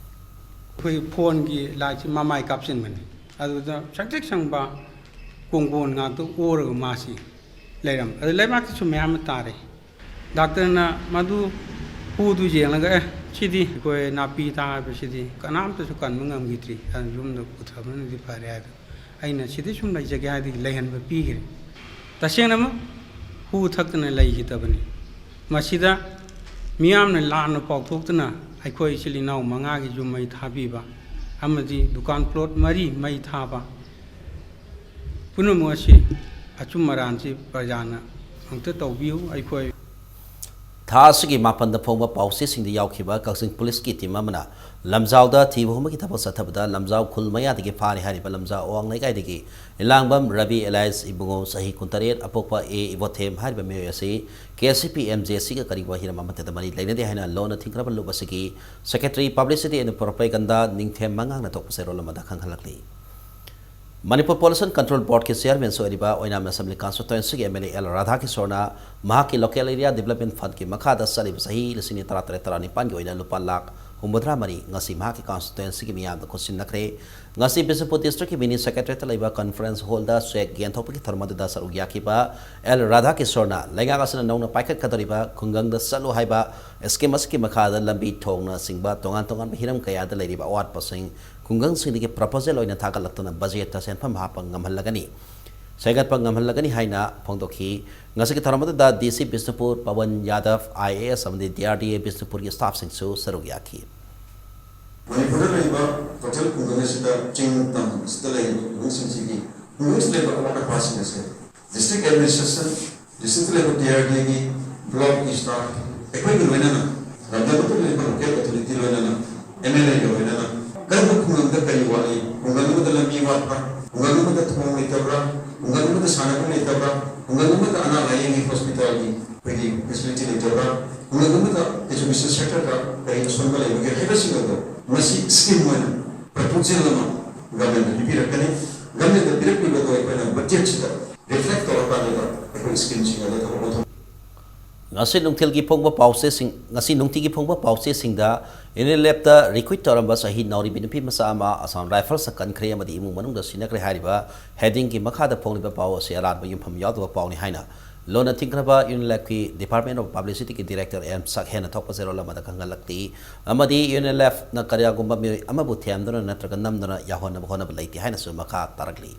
ꯑꯩꯈꯣꯏ ꯐꯣꯟꯒꯤ ꯂꯥꯏꯠꯁꯤ ꯃꯃꯥꯏ ꯀꯥꯞꯁꯤꯟꯕꯅꯤ꯫ ꯑꯗꯨꯗ ꯁꯪꯇ꯭ꯔꯤꯛ ꯁꯪꯕ ꯀꯣꯡꯒꯣꯟ ꯉꯥꯛꯇ ꯑꯣꯔꯒ ꯃꯥꯁꯤ ꯂꯩꯔꯝ꯫ ꯑꯗꯨ ꯂꯩꯕꯥꯛꯇꯁꯨ ꯃꯌꯥꯝ ꯑꯃ ꯇꯥꯔꯦ꯫ ꯗꯥꯛꯇꯔꯅ ꯃꯗꯨ ꯍꯨꯗꯨ ꯌꯦꯡꯂꯒ, "ꯑꯦ, ꯁꯤꯗꯤ ꯑꯩꯈꯣꯏ ꯅꯥꯄꯤ ꯇꯥꯕꯁꯤꯗꯤ ꯀꯅꯥꯝꯇꯁꯨ ꯀꯟꯕ ꯉꯝꯈꯤꯗ꯭ꯔꯤ, ꯑꯗꯨꯅ ꯌꯨꯝꯗ ꯄꯨꯊꯕꯅꯗꯤ ꯐꯔꯦ" ꯍꯥꯏꯗꯅ ꯑꯩꯅ ꯁꯤꯗ ꯁꯨꯝ ꯂꯩꯖꯒꯦ ꯍꯥꯏꯗꯤ ꯂꯩꯍꯟꯕ ꯄꯤꯈ꯭ꯔꯦ꯫ ꯇꯁꯦꯡꯅꯃꯛ ꯍꯨ ꯊꯛꯇꯅ ꯂꯩꯈꯤꯗꯕꯅꯤ꯫ ꯃꯁꯤꯗ ꯃꯤꯌꯥꯝꯅ ꯂꯥꯟꯅ ꯄꯥꯎꯊꯣꯛꯇꯨꯅ ꯑꯩꯈꯣꯏ ꯏꯆꯤꯜ ꯏꯅꯥꯎ ꯃꯉꯥꯒꯤ ꯌꯨꯝ ꯃꯩ ꯊꯥꯕꯤꯕ ꯑꯃꯗꯤ ꯗꯨꯀꯥꯟ ꯄ꯭ꯂꯣꯠ ꯃꯔꯤ ꯃꯩ ꯊꯥꯕ, ꯄꯨꯝꯅꯃꯛ ꯑꯁꯤ ꯑꯆꯨꯝ ꯑꯔꯥꯟꯁꯤ ꯄ꯭ꯔꯖꯥꯅ ꯑꯃꯨꯛꯇ ꯇꯧꯕꯤꯌꯨ꯫ ꯑꯩꯈꯣꯏ ꯊꯥ ꯑꯁꯤꯒꯤ ꯃꯥꯄꯟꯗ ꯐꯣꯡꯕ ꯄꯥꯎꯆꯦꯁꯤꯡꯗ ꯌꯥꯎꯈꯤꯕ ꯀꯛꯆꯤꯡ ꯄꯨꯂꯤꯁꯀꯤ ꯇꯤꯝ ꯑꯃꯅ ꯂꯝꯖꯥꯎꯗ ꯊꯤꯕ ꯍꯨꯝꯕꯒꯤ ꯊꯕꯛ ꯆꯠꯊꯕꯗ ꯂꯝꯖꯥꯎ ꯈꯨꯜ ꯃꯌꯥꯗꯒꯤ ꯐꯥꯔꯦ ꯍꯥꯏꯔꯤꯕ ꯂꯝꯖꯥꯎ ꯑꯋꯥꯡ ꯂꯩꯀꯥꯏꯗꯒꯤ ꯏꯂꯥꯡꯕꯝ ꯔꯕꯤ ꯑꯦꯂꯥꯏꯁ ꯏꯕꯨꯡꯉꯣ ꯆꯍꯤ ꯀꯨꯟꯇꯔꯦꯠ, ꯑꯄꯣꯛꯄ ꯑꯦ ꯏꯕꯣꯊꯦꯝ ꯍꯥꯏꯔꯤꯕ ꯃꯤꯑꯣꯏ ꯑꯁꯤ K C P M J ꯁꯤꯒ ꯀꯔꯤꯒꯨꯝꯕ ꯍꯤꯔꯝ ꯑꯃꯠꯇꯗ ꯃꯔꯤ ꯂꯩꯅꯗꯦ ꯍꯥꯏꯅ ꯂꯣꯟꯅ ꯊꯤꯡꯈ꯭ꯔꯕ ꯂꯨꯞ ꯑꯁꯤꯒꯤ secretary, publicity and propaganda Ningthem ꯃꯉꯥꯡꯅ ꯊꯣꯛꯄ ꯆꯦꯔꯣꯜ ꯑꯃꯗ ꯈꯪꯍꯜꯂꯛꯂꯤ꯫ ꯃꯅꯤꯄꯨꯔ ꯄꯣꯂꯨꯁꯟ ꯀꯟꯇ꯭ꯔꯣꯜ ꯕꯣꯔꯗꯀꯤ ꯆꯤꯌꯔꯃꯦꯟꯁꯨ ꯑꯣꯏꯔꯤꯕ ꯑꯣꯏꯅꯥꯝ ꯑꯦꯁꯦꯝꯕ꯭ꯂꯤ ꯀꯟꯁꯇꯤꯇ꯭ꯋꯦꯟꯁꯤꯒꯤ ꯑꯦꯝ ꯑꯦꯜ ꯑꯦ ꯑꯦꯜ ꯔꯥꯙꯥꯀꯤꯁꯣꯔꯅ ꯃꯍꯥꯛꯀꯤ ꯂꯣꯀꯦꯜ ꯑꯦꯔꯤꯌꯥ ꯗꯤꯕꯂꯞꯃꯦꯟ ꯐꯟꯗꯀꯤ ꯃꯈꯥꯗ ꯆꯠꯂꯤꯕ ꯆꯍꯤ ꯂꯤꯁꯤꯡ ꯑꯅꯤ ꯇꯔꯥꯇꯔꯦꯠ ꯇꯔꯥꯅꯤꯄꯥꯟꯒꯤ ꯑꯣꯏꯅ ꯂꯨꯄꯥ ꯂꯥꯈ ꯍꯨꯝꯐꯨꯇꯔꯥ ꯃꯔꯤ ꯉꯁꯤ ꯃꯍꯥꯛꯀꯤ ꯀꯟꯁꯇꯤꯇ꯭ꯋꯦꯟꯁꯤꯒꯤ ꯃꯤꯌꯥꯝꯗ ꯈꯨꯠꯁꯤꯟꯅꯈ꯭ꯔꯦ꯫ ꯉꯁꯤ ꯕꯤꯁꯅꯨꯄꯨꯔ ꯗꯤꯁꯇ꯭ꯔꯤꯛꯀꯤ ꯃꯤꯅꯤ ꯁꯦꯀ꯭ꯔꯦꯇꯔꯤꯌꯦꯠꯇ ꯂꯩꯕ ꯀꯟꯐꯔꯦꯟꯁ ꯍꯣꯜꯗ ꯆꯦꯛ ꯌꯦꯟꯊꯣꯛꯄꯒꯤ ꯊꯧꯔꯝ ꯑꯗꯨꯗ ꯁꯔꯨꯛ ꯌꯥꯈꯤꯕ ꯑꯦꯜ ꯔꯥꯙꯥꯀꯤꯁꯣꯔꯅ ꯂꯩꯉꯥꯛ ꯑꯁꯤꯅ ꯅꯧꯅ ꯄꯥꯏꯈꯠꯀꯗꯧꯔꯤꯕ ꯈꯨꯡꯒꯪꯗ ꯆꯠꯂꯨ ꯍꯥꯏꯕ ꯁ꯭ꯀꯤꯝ ꯑꯁꯤꯒꯤ ꯃꯈꯥꯗ ꯂꯝꯕꯤ ꯊꯣꯡꯅꯆꯤꯡꯕ ꯇꯣꯉꯥꯟ ꯇꯣꯉꯥꯟꯕ ꯍꯤꯔꯝ ꯀꯌꯥꯗ ꯂꯩꯔꯤꯕ ꯑꯋꯥꯠꯄꯁꯤꯡ ꯈꯨꯡꯒꯪꯁꯤꯡꯗꯒꯤ ꯄ꯭ꯔꯄꯣꯖꯦꯜ ꯑꯣꯏꯅ ꯊꯥꯒꯠꯂꯛꯇꯨꯅ ꯕꯖꯦꯠꯇ ꯁꯦꯟꯐꯝ ꯍꯥꯞꯄ ꯉꯝꯍꯜꯂꯒꯅꯤ꯫ ꯍꯦꯟꯒꯠꯄ ꯉꯝꯍꯜꯂꯒꯅꯤ ꯍꯥꯏꯅ ꯐꯣꯡꯗꯣꯛꯈꯤ꯫ ꯉꯁꯤꯒꯤ ꯊꯧꯔꯝ ꯑꯗꯨꯗ ꯗꯤ ꯁꯤ ꯕꯤꯁꯅꯨꯄꯨꯔ ꯄꯋꯟ ꯌꯥꯗꯕ ꯑꯥꯏ ꯑꯦ ꯑꯦꯁ ꯑꯃꯗꯤ ꯗꯤ ꯑꯥꯔ ꯗꯤ ꯑꯦ ꯕꯤꯁꯅꯨꯄꯨꯔꯒꯤ ꯁ꯭ꯇꯥꯐꯁꯤꯡꯁꯨ ꯁꯔꯨꯛ ꯌꯥꯈꯤ꯫ ꯃꯅꯤꯄꯨꯔꯗ ꯂꯩꯔꯤꯕ ꯇꯣꯇꯦꯜ ꯈꯨꯡꯒꯪ ꯑꯁꯤꯗ ꯆꯤꯡ ꯇꯝ ꯑꯁꯤꯗ ꯂꯩꯔꯤꯕ ꯈꯨꯡꯒꯪꯁꯤꯡꯁꯤꯒꯤ ꯈꯨꯡꯒꯪꯁꯤꯗ ꯂꯩꯕ ꯑꯋꯥꯠ ꯑꯄꯥꯁꯤꯡ ꯑꯁꯦ ꯗꯤꯁꯇ꯭ꯔꯤꯛ ꯑꯦꯗꯃꯤꯅꯤꯁꯇ꯭ꯔꯦꯁꯟ, ꯗꯤꯁꯇ꯭ꯔꯤꯛꯇ ꯂꯩꯕ ꯗꯤ ꯑꯥꯔ ꯗꯤꯒꯤ, ꯕ꯭ꯂꯣꯛꯀꯤ ꯁ꯭ꯇꯥꯐ, ꯑꯩꯈꯣꯏꯒ ꯂꯣꯏꯅꯅ ꯂꯝꯗꯝ ꯑꯗꯨꯗ ꯂꯩꯕ ꯂꯣꯀꯦꯜ ꯑꯣꯊꯣꯔꯤꯇꯤ ꯂꯣꯏꯅꯅ ꯑꯦꯝ ꯑꯦꯜ ꯑꯦꯒ ꯂꯣꯏꯅꯅ ꯀꯔꯝꯕ ꯈꯨꯡꯒꯪꯗ ꯀꯔꯤ ꯋꯥꯠꯂꯤ, ꯈꯨꯡꯒꯪ ꯑꯃꯗ ꯂꯝꯕꯤ ꯋꯥꯠꯄ꯭ꯔꯥ, ꯈꯨꯡꯒꯪ ꯑꯃꯗ ꯊꯣꯡ ꯂꯩꯇꯕ꯭ꯔꯥ, ꯈꯨꯡꯒꯪ ꯑꯃꯗ ꯁꯥꯟꯅꯐꯝ ꯂꯩꯇꯕ꯭ꯔꯥ, ꯈꯨꯡꯒꯪ ꯑꯃꯗ ꯑꯅꯥ ꯂꯥꯌꯦꯡꯒꯤ ꯍꯣꯁꯄꯤꯇꯥꯜꯒꯤ ꯑꯩꯈꯣꯏꯒꯤ ꯐꯦꯁꯤꯂꯤꯇꯤ ꯂꯩꯇꯕ꯭ꯔꯥ, ꯈꯨꯡꯒꯪ ꯑꯃꯗ ꯑꯦꯖꯨꯀꯦꯁꯟ ꯁꯦꯛꯇꯔꯗ ꯀꯔꯤ ꯑꯁꯣꯟꯕ ꯂꯩꯕꯒꯦ ꯍꯥꯏꯕꯁꯤꯡ ꯑꯗꯣ ꯃꯁꯤ ꯁ꯭ꯀꯤꯝ ꯑꯣꯏꯅ ꯄ꯭ꯔꯄꯣꯖꯦꯜ ꯑꯃ ꯒꯚꯔꯟꯃꯦꯟꯗ ꯄꯤꯕꯤꯔꯛꯀꯅꯤ꯫ ꯒꯚꯔꯟꯃꯦꯟꯗ ꯄꯤꯔꯛꯂꯤꯕ ꯑꯗꯣ ꯑꯩꯈꯣꯏꯅ ꯕꯖꯦꯠꯁꯤꯗ ꯔꯤꯐ꯭ꯂꯦꯛ ꯇꯧꯔꯀꯥꯟꯗ ꯑꯩꯈꯣꯏ ꯁ꯭ꯀꯤꯝꯁꯤꯡ ꯑꯗꯣ ꯊꯕꯛ ꯑꯣꯟꯊꯣꯛ ꯉꯁꯤ ꯅꯨꯡꯊꯤꯜꯒꯤ ꯐꯣꯡꯕ ꯄꯥꯎꯆꯦꯁꯤꯡ, ꯉꯁꯤ ꯅꯨꯡꯇꯤꯒꯤ ꯐꯣꯡꯕ ꯄꯥꯎꯆꯦꯁꯤꯡꯗ ꯌꯨꯅꯤꯂꯦꯐꯇ ꯔꯤꯀ꯭ꯔꯨꯠ ꯇꯧꯔꯝꯕ ꯆꯍꯤ ꯅꯥꯎꯔꯤꯕꯤ ꯅꯨꯄꯤ ꯃꯆꯥ ꯑꯃ ꯑꯁꯥꯝ ꯔꯥꯏꯐꯜꯁꯅ ꯀꯟꯈ꯭ꯔꯦ ꯑꯃꯗꯤ ꯏꯃꯨꯡ ꯃꯅꯨꯡꯗ ꯁꯤꯅꯈ꯭ꯔꯦ ꯍꯥꯏꯔꯤꯕ ꯍꯦꯗꯤꯡꯒꯤ ꯃꯈꯥꯗ ꯐꯣꯡꯂꯤꯕ ꯄꯥꯎ ꯑꯁꯤ ꯑꯔꯥꯟꯕ ꯌꯨꯝꯐꯝ ꯌꯥꯎꯗꯕ ꯄꯥꯎꯅꯤ ꯍꯥꯏꯅ ꯂꯣꯟꯅ ꯊꯤꯡꯈ꯭ꯔꯕ ꯌꯨꯅꯤꯂꯦꯐꯀꯤ ꯗꯤꯄꯥꯔꯠꯃꯦꯟ ꯑꯣꯐ ꯄꯕ꯭ꯂꯤꯁꯤꯇꯤꯒꯤ ꯗꯤꯔꯦꯛꯇꯔ ꯑꯦꯝ ꯁꯛꯍꯦꯟꯅ ꯊꯣꯛꯄ ꯆꯦꯔꯣꯜ ꯑꯃꯗ ꯈꯪꯍꯜꯂꯛꯂꯤ꯫ ꯑꯃꯗꯤ ꯌꯨꯅꯤꯂꯦꯐꯅ ꯀꯔꯤꯒꯨꯝꯕ ꯃꯤꯑꯣꯏ ꯑꯃꯕꯨ ꯊꯦꯝꯗꯨꯅ ꯅꯠꯇ꯭ꯔꯒ ꯅꯝꯗꯨꯅ ꯌꯥꯎꯍꯟꯅꯕ ꯍꯣꯠꯅꯕ ꯂꯩꯇꯦ ꯍꯥꯏꯅꯁꯨ ꯃꯈꯥ ꯇꯥꯔꯛꯂꯤ꯫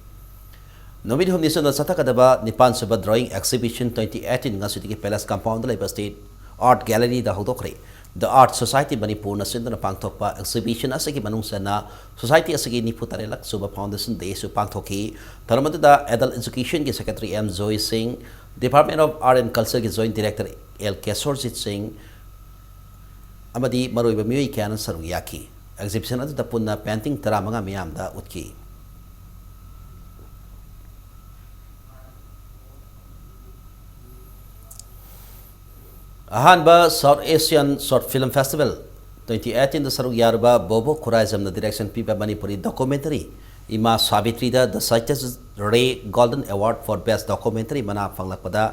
ꯅꯨꯃꯤꯠ ꯍꯨꯝꯅꯤ ꯆꯨꯞꯅ ꯆꯠꯊꯒꯗꯕ ꯅꯤꯄꯥꯟ ꯁꯨꯕ ꯗ꯭ꯔꯣꯌꯤꯡ ꯑꯦꯛꯖꯤꯕꯤꯁꯟ ꯇ꯭ꯋꯦꯟꯇꯤ ꯑꯩꯠꯇꯤꯟ ꯉꯁꯤꯗꯒꯤ ꯄꯦꯂꯦꯁ ꯀꯝꯄꯥꯎꯟꯗ ꯂꯩꯕ ꯁ꯭ꯇꯦꯠ ꯑꯥꯔꯠ ꯒꯦꯂꯔꯤꯗ ꯍꯧꯗꯣꯛꯈ꯭ꯔꯦ꯫ ꯗ ꯑꯥꯔꯠ ꯁꯣꯁꯥꯏꯇꯤ ꯃꯅꯤꯄꯨꯔꯅ ꯁꯤꯟꯗꯨꯅ ꯄꯥꯡꯊꯣꯛꯄ ꯑꯦꯛꯖꯤꯕꯤꯁꯟ ꯑꯁꯤꯒꯤ ꯃꯅꯨꯡ ꯆꯟꯅ ꯁꯣꯁꯥꯏꯇꯤ ꯑꯁꯤꯒꯤ ꯅꯤꯐꯨ ꯇꯔꯦꯠꯂꯛ ꯁꯨꯕ ꯐꯥꯎꯟꯗꯦꯁꯟ ꯗꯦꯁꯨ ꯄꯥꯡꯊꯣꯛꯈꯤ꯫ ꯊꯧꯔꯝ ꯑꯗꯨꯗ ꯑꯦꯗꯜ ꯑꯦꯖꯨꯀꯦꯁꯟꯒꯤ ꯁꯦꯀ꯭ꯔꯦꯇꯔꯤ ꯑꯦꯝ ꯖꯣꯏ ꯁꯤꯡ, ꯗꯤꯄꯥꯔꯠꯃꯦꯟ ꯑꯣꯐ ꯑꯥꯔꯠ ꯑꯦꯟ ꯀꯜꯆꯔꯒꯤ ꯖꯣꯏꯟ ꯗꯤꯔꯦꯛꯇꯔ ꯑꯦꯜ ꯀꯦꯁꯣꯔꯖꯤꯠ ꯁꯤꯡ, ꯑꯃꯗꯤ ꯃꯔꯨꯑꯣꯏꯕ ꯃꯤꯑꯣꯏ ꯀꯌꯥꯅ ꯁꯔꯨꯛ ꯌꯥꯈꯤ꯫ ꯑꯦꯛꯖꯤꯕꯤꯁꯟ ꯑꯗꯨꯗ ꯄꯨꯟꯅ ꯄꯦꯟꯇꯤꯡ ꯇꯔꯥꯃꯉꯥ ꯃꯤꯌꯥꯝꯗ ꯎꯠꯈꯤ꯫ ꯑꯍꯥꯟꯕ South Asian short film festival twenty ꯑꯩꯠꯇꯤꯟꯗ ꯁꯔꯨꯛ ꯌꯥꯔꯨꯕ ꯕꯣꯕꯣꯛ ꯈꯨꯔꯥꯏꯖꯝꯅ ꯗꯤꯔꯦꯛꯁꯟ ꯄꯤꯕ ꯃꯅꯤꯄꯨꯔꯤ ꯗꯣꯀꯨꯃꯦꯟꯇꯔꯤ ꯏꯃꯥ ꯁꯥꯕꯤꯇ꯭ꯔꯤꯗ ꯗ ꯁꯥꯏꯇꯁ ꯔꯦ golden award for best documentary ꯃꯅꯥ ꯐꯪꯂꯛꯄꯗ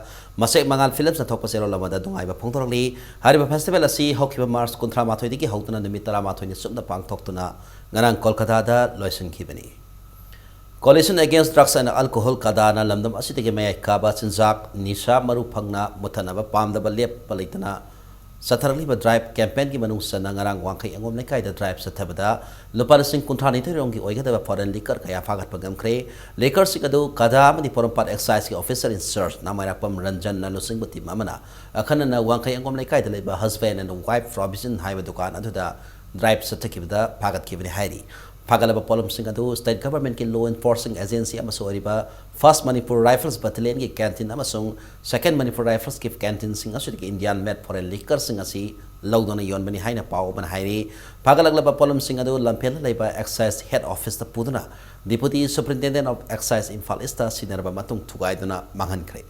ꯃꯁꯦꯛ ꯃꯉꯥꯜ ꯐꯤꯂꯝꯁꯅ ꯊꯣꯛꯄ ꯆꯦꯔꯣꯜ ꯑꯃꯗ ꯅꯨꯡꯉꯥꯏꯕ ꯐꯣꯡꯗꯣꯔꯛꯂꯤ꯫ ꯍꯥꯏꯔꯤꯕ ꯐꯦꯁꯇꯤꯚꯦꯜ ꯑꯁꯤ ꯍꯧꯈꯤꯕ ꯃꯥꯔꯆ ꯀꯨꯟꯊ꯭ꯔꯥ ꯃꯥꯊꯣꯏꯗꯒꯤ ꯍꯧꯗꯨꯅ ꯅꯨꯃꯤꯠ ꯇꯔꯥꯃꯥꯊꯣꯏꯅꯤ ꯆꯨꯞꯅ ꯄꯥꯡꯊꯣꯛꯇꯨꯅ ꯉꯔꯥꯡ ꯀꯣꯜꯀꯇꯥꯗ ꯂꯣꯏꯁꯤꯟꯈꯤꯕꯅꯤ꯫ Coalition Against Drugs and Alcohol, ꯀꯗꯥꯅ ꯂꯝꯗꯝ ꯑꯁꯤꯗꯒꯤ ꯃꯌꯥꯏ ꯀꯥꯕ ꯆꯤꯟꯖꯥꯛ, ꯅꯤꯁꯥ ꯃꯔꯨ ꯐꯪꯅ ꯃꯨꯠꯊꯅꯕ ꯄꯥꯝꯗꯕ ꯂꯦꯞꯄ ꯂꯩꯇꯅ ꯆꯠꯊꯔꯛꯂꯤꯕ ꯗ꯭ꯔꯥꯏꯕ ꯀꯦꯝꯄꯦꯟꯒꯤ ꯃꯅꯨꯡ ꯆꯟꯅ ꯉꯔꯥꯡ ꯋꯥꯡꯈꯩ ꯑꯉꯣꯝ ꯂꯩꯀꯥꯏꯗ ꯗ꯭ꯔꯥꯏꯕ ꯆꯠꯊꯕꯗ ꯂꯨꯄꯥ ꯂꯤꯁꯤꯡ ꯀꯨꯟꯊ꯭ꯔꯥ ꯅꯤꯊꯣꯏ ꯔꯣꯝꯒꯤ ꯑꯣꯏꯒꯗꯕ ꯐꯣꯔꯦꯟ ꯂꯤꯀꯔ ꯀꯌꯥ ꯐꯥꯒꯠꯄ ꯉꯝꯈ꯭ꯔꯦ꯫ ꯂꯤꯀꯔꯁꯤꯡ ꯑꯗꯨ ꯀꯗꯥ ꯑꯃꯗꯤ ꯄꯣꯔꯣꯝꯄꯥꯠ ꯑꯦꯛꯁꯥꯏꯖꯀꯤ ꯑꯣꯐꯤꯁꯔ ꯏꯟ ꯆꯥꯔꯖ ꯅꯥꯃꯥꯏꯔꯥꯛꯄꯝ ꯔꯟꯖꯟꯅ ꯂꯨꯆꯤꯡꯕ ꯇꯤꯝ ꯑꯃꯅ ꯑꯈꯟꯅꯅ ꯋꯥꯡꯈꯩ ꯑꯉꯣꯝ ꯂꯩꯀꯥꯏꯗ ꯂꯩꯕ ꯍꯁꯕꯦꯟ ꯑꯦꯟ ꯋꯥꯏꯐ ꯄ꯭ꯔꯣꯚꯤꯖꯟ ꯍꯥꯏꯕ ꯗꯨꯀꯥꯟ ꯑꯗꯨꯗ ꯗ꯭ꯔꯥꯏꯕ ꯆꯠꯊꯈꯤꯕꯗ ꯐꯥꯒꯠꯈꯤꯕꯅꯤ ꯍꯥꯏꯔꯤ꯫ ꯐꯥꯒꯠꯂꯕ ꯄꯣꯠꯂꯝꯁꯤꯡ ꯑꯗꯨ ꯁ꯭ꯇꯦꯠ ꯒꯚꯔꯟꯃꯦꯟꯠꯀꯤ ꯂꯣ ꯏꯟꯐꯣꯔꯁꯤꯡ ꯑꯦꯖꯦꯟꯁꯤ ꯑꯃꯁꯨ ꯑꯣꯏꯔꯤꯕ ꯐꯥꯔꯁ ꯃꯅꯤꯄꯨꯔ ꯔꯥꯏꯐꯜꯁ ꯕꯠꯇꯂꯤꯌꯟꯒꯤ ꯀꯦꯟꯇꯤꯟ ꯑꯃꯁꯨꯡ ꯁꯦꯀꯦꯟ ꯃꯅꯤꯄꯨꯔ ꯔꯥꯏꯐꯜꯁꯀꯤ ꯀꯦꯟꯇꯤꯟꯁꯤꯡ ꯑꯁꯤꯗꯒꯤ ꯏꯟꯗꯤꯌꯥꯟ ꯃꯦꯗ ꯐꯣꯔꯦꯟ ꯂꯤꯀꯔꯁꯤꯡ ꯑꯁꯤ ꯂꯧꯗꯨꯅ ꯌꯣꯟꯕꯅꯤ ꯍꯥꯏꯅ ꯄꯥꯎ ꯑꯃꯅ ꯍꯥꯏꯔꯤ꯫ ꯐꯥꯒꯠꯂꯛꯂꯕ ꯄꯣꯠꯂꯝꯁꯤꯡ ꯑꯗꯨ ꯂꯝꯐꯦꯜꯗ ꯂꯩꯕ ꯑꯦꯛꯁꯥꯏꯖ ꯍꯦꯗ ꯑꯣꯐꯤꯁꯇ ꯄꯨꯗꯨꯅ deputy superintendent of excise Imphal East ꯁꯤꯟꯅꯔꯕ ꯃꯇꯨꯡ ꯊꯨꯒꯥꯏꯗꯨꯅ ꯃꯥꯡꯍꯟꯈ꯭ꯔꯦ꯫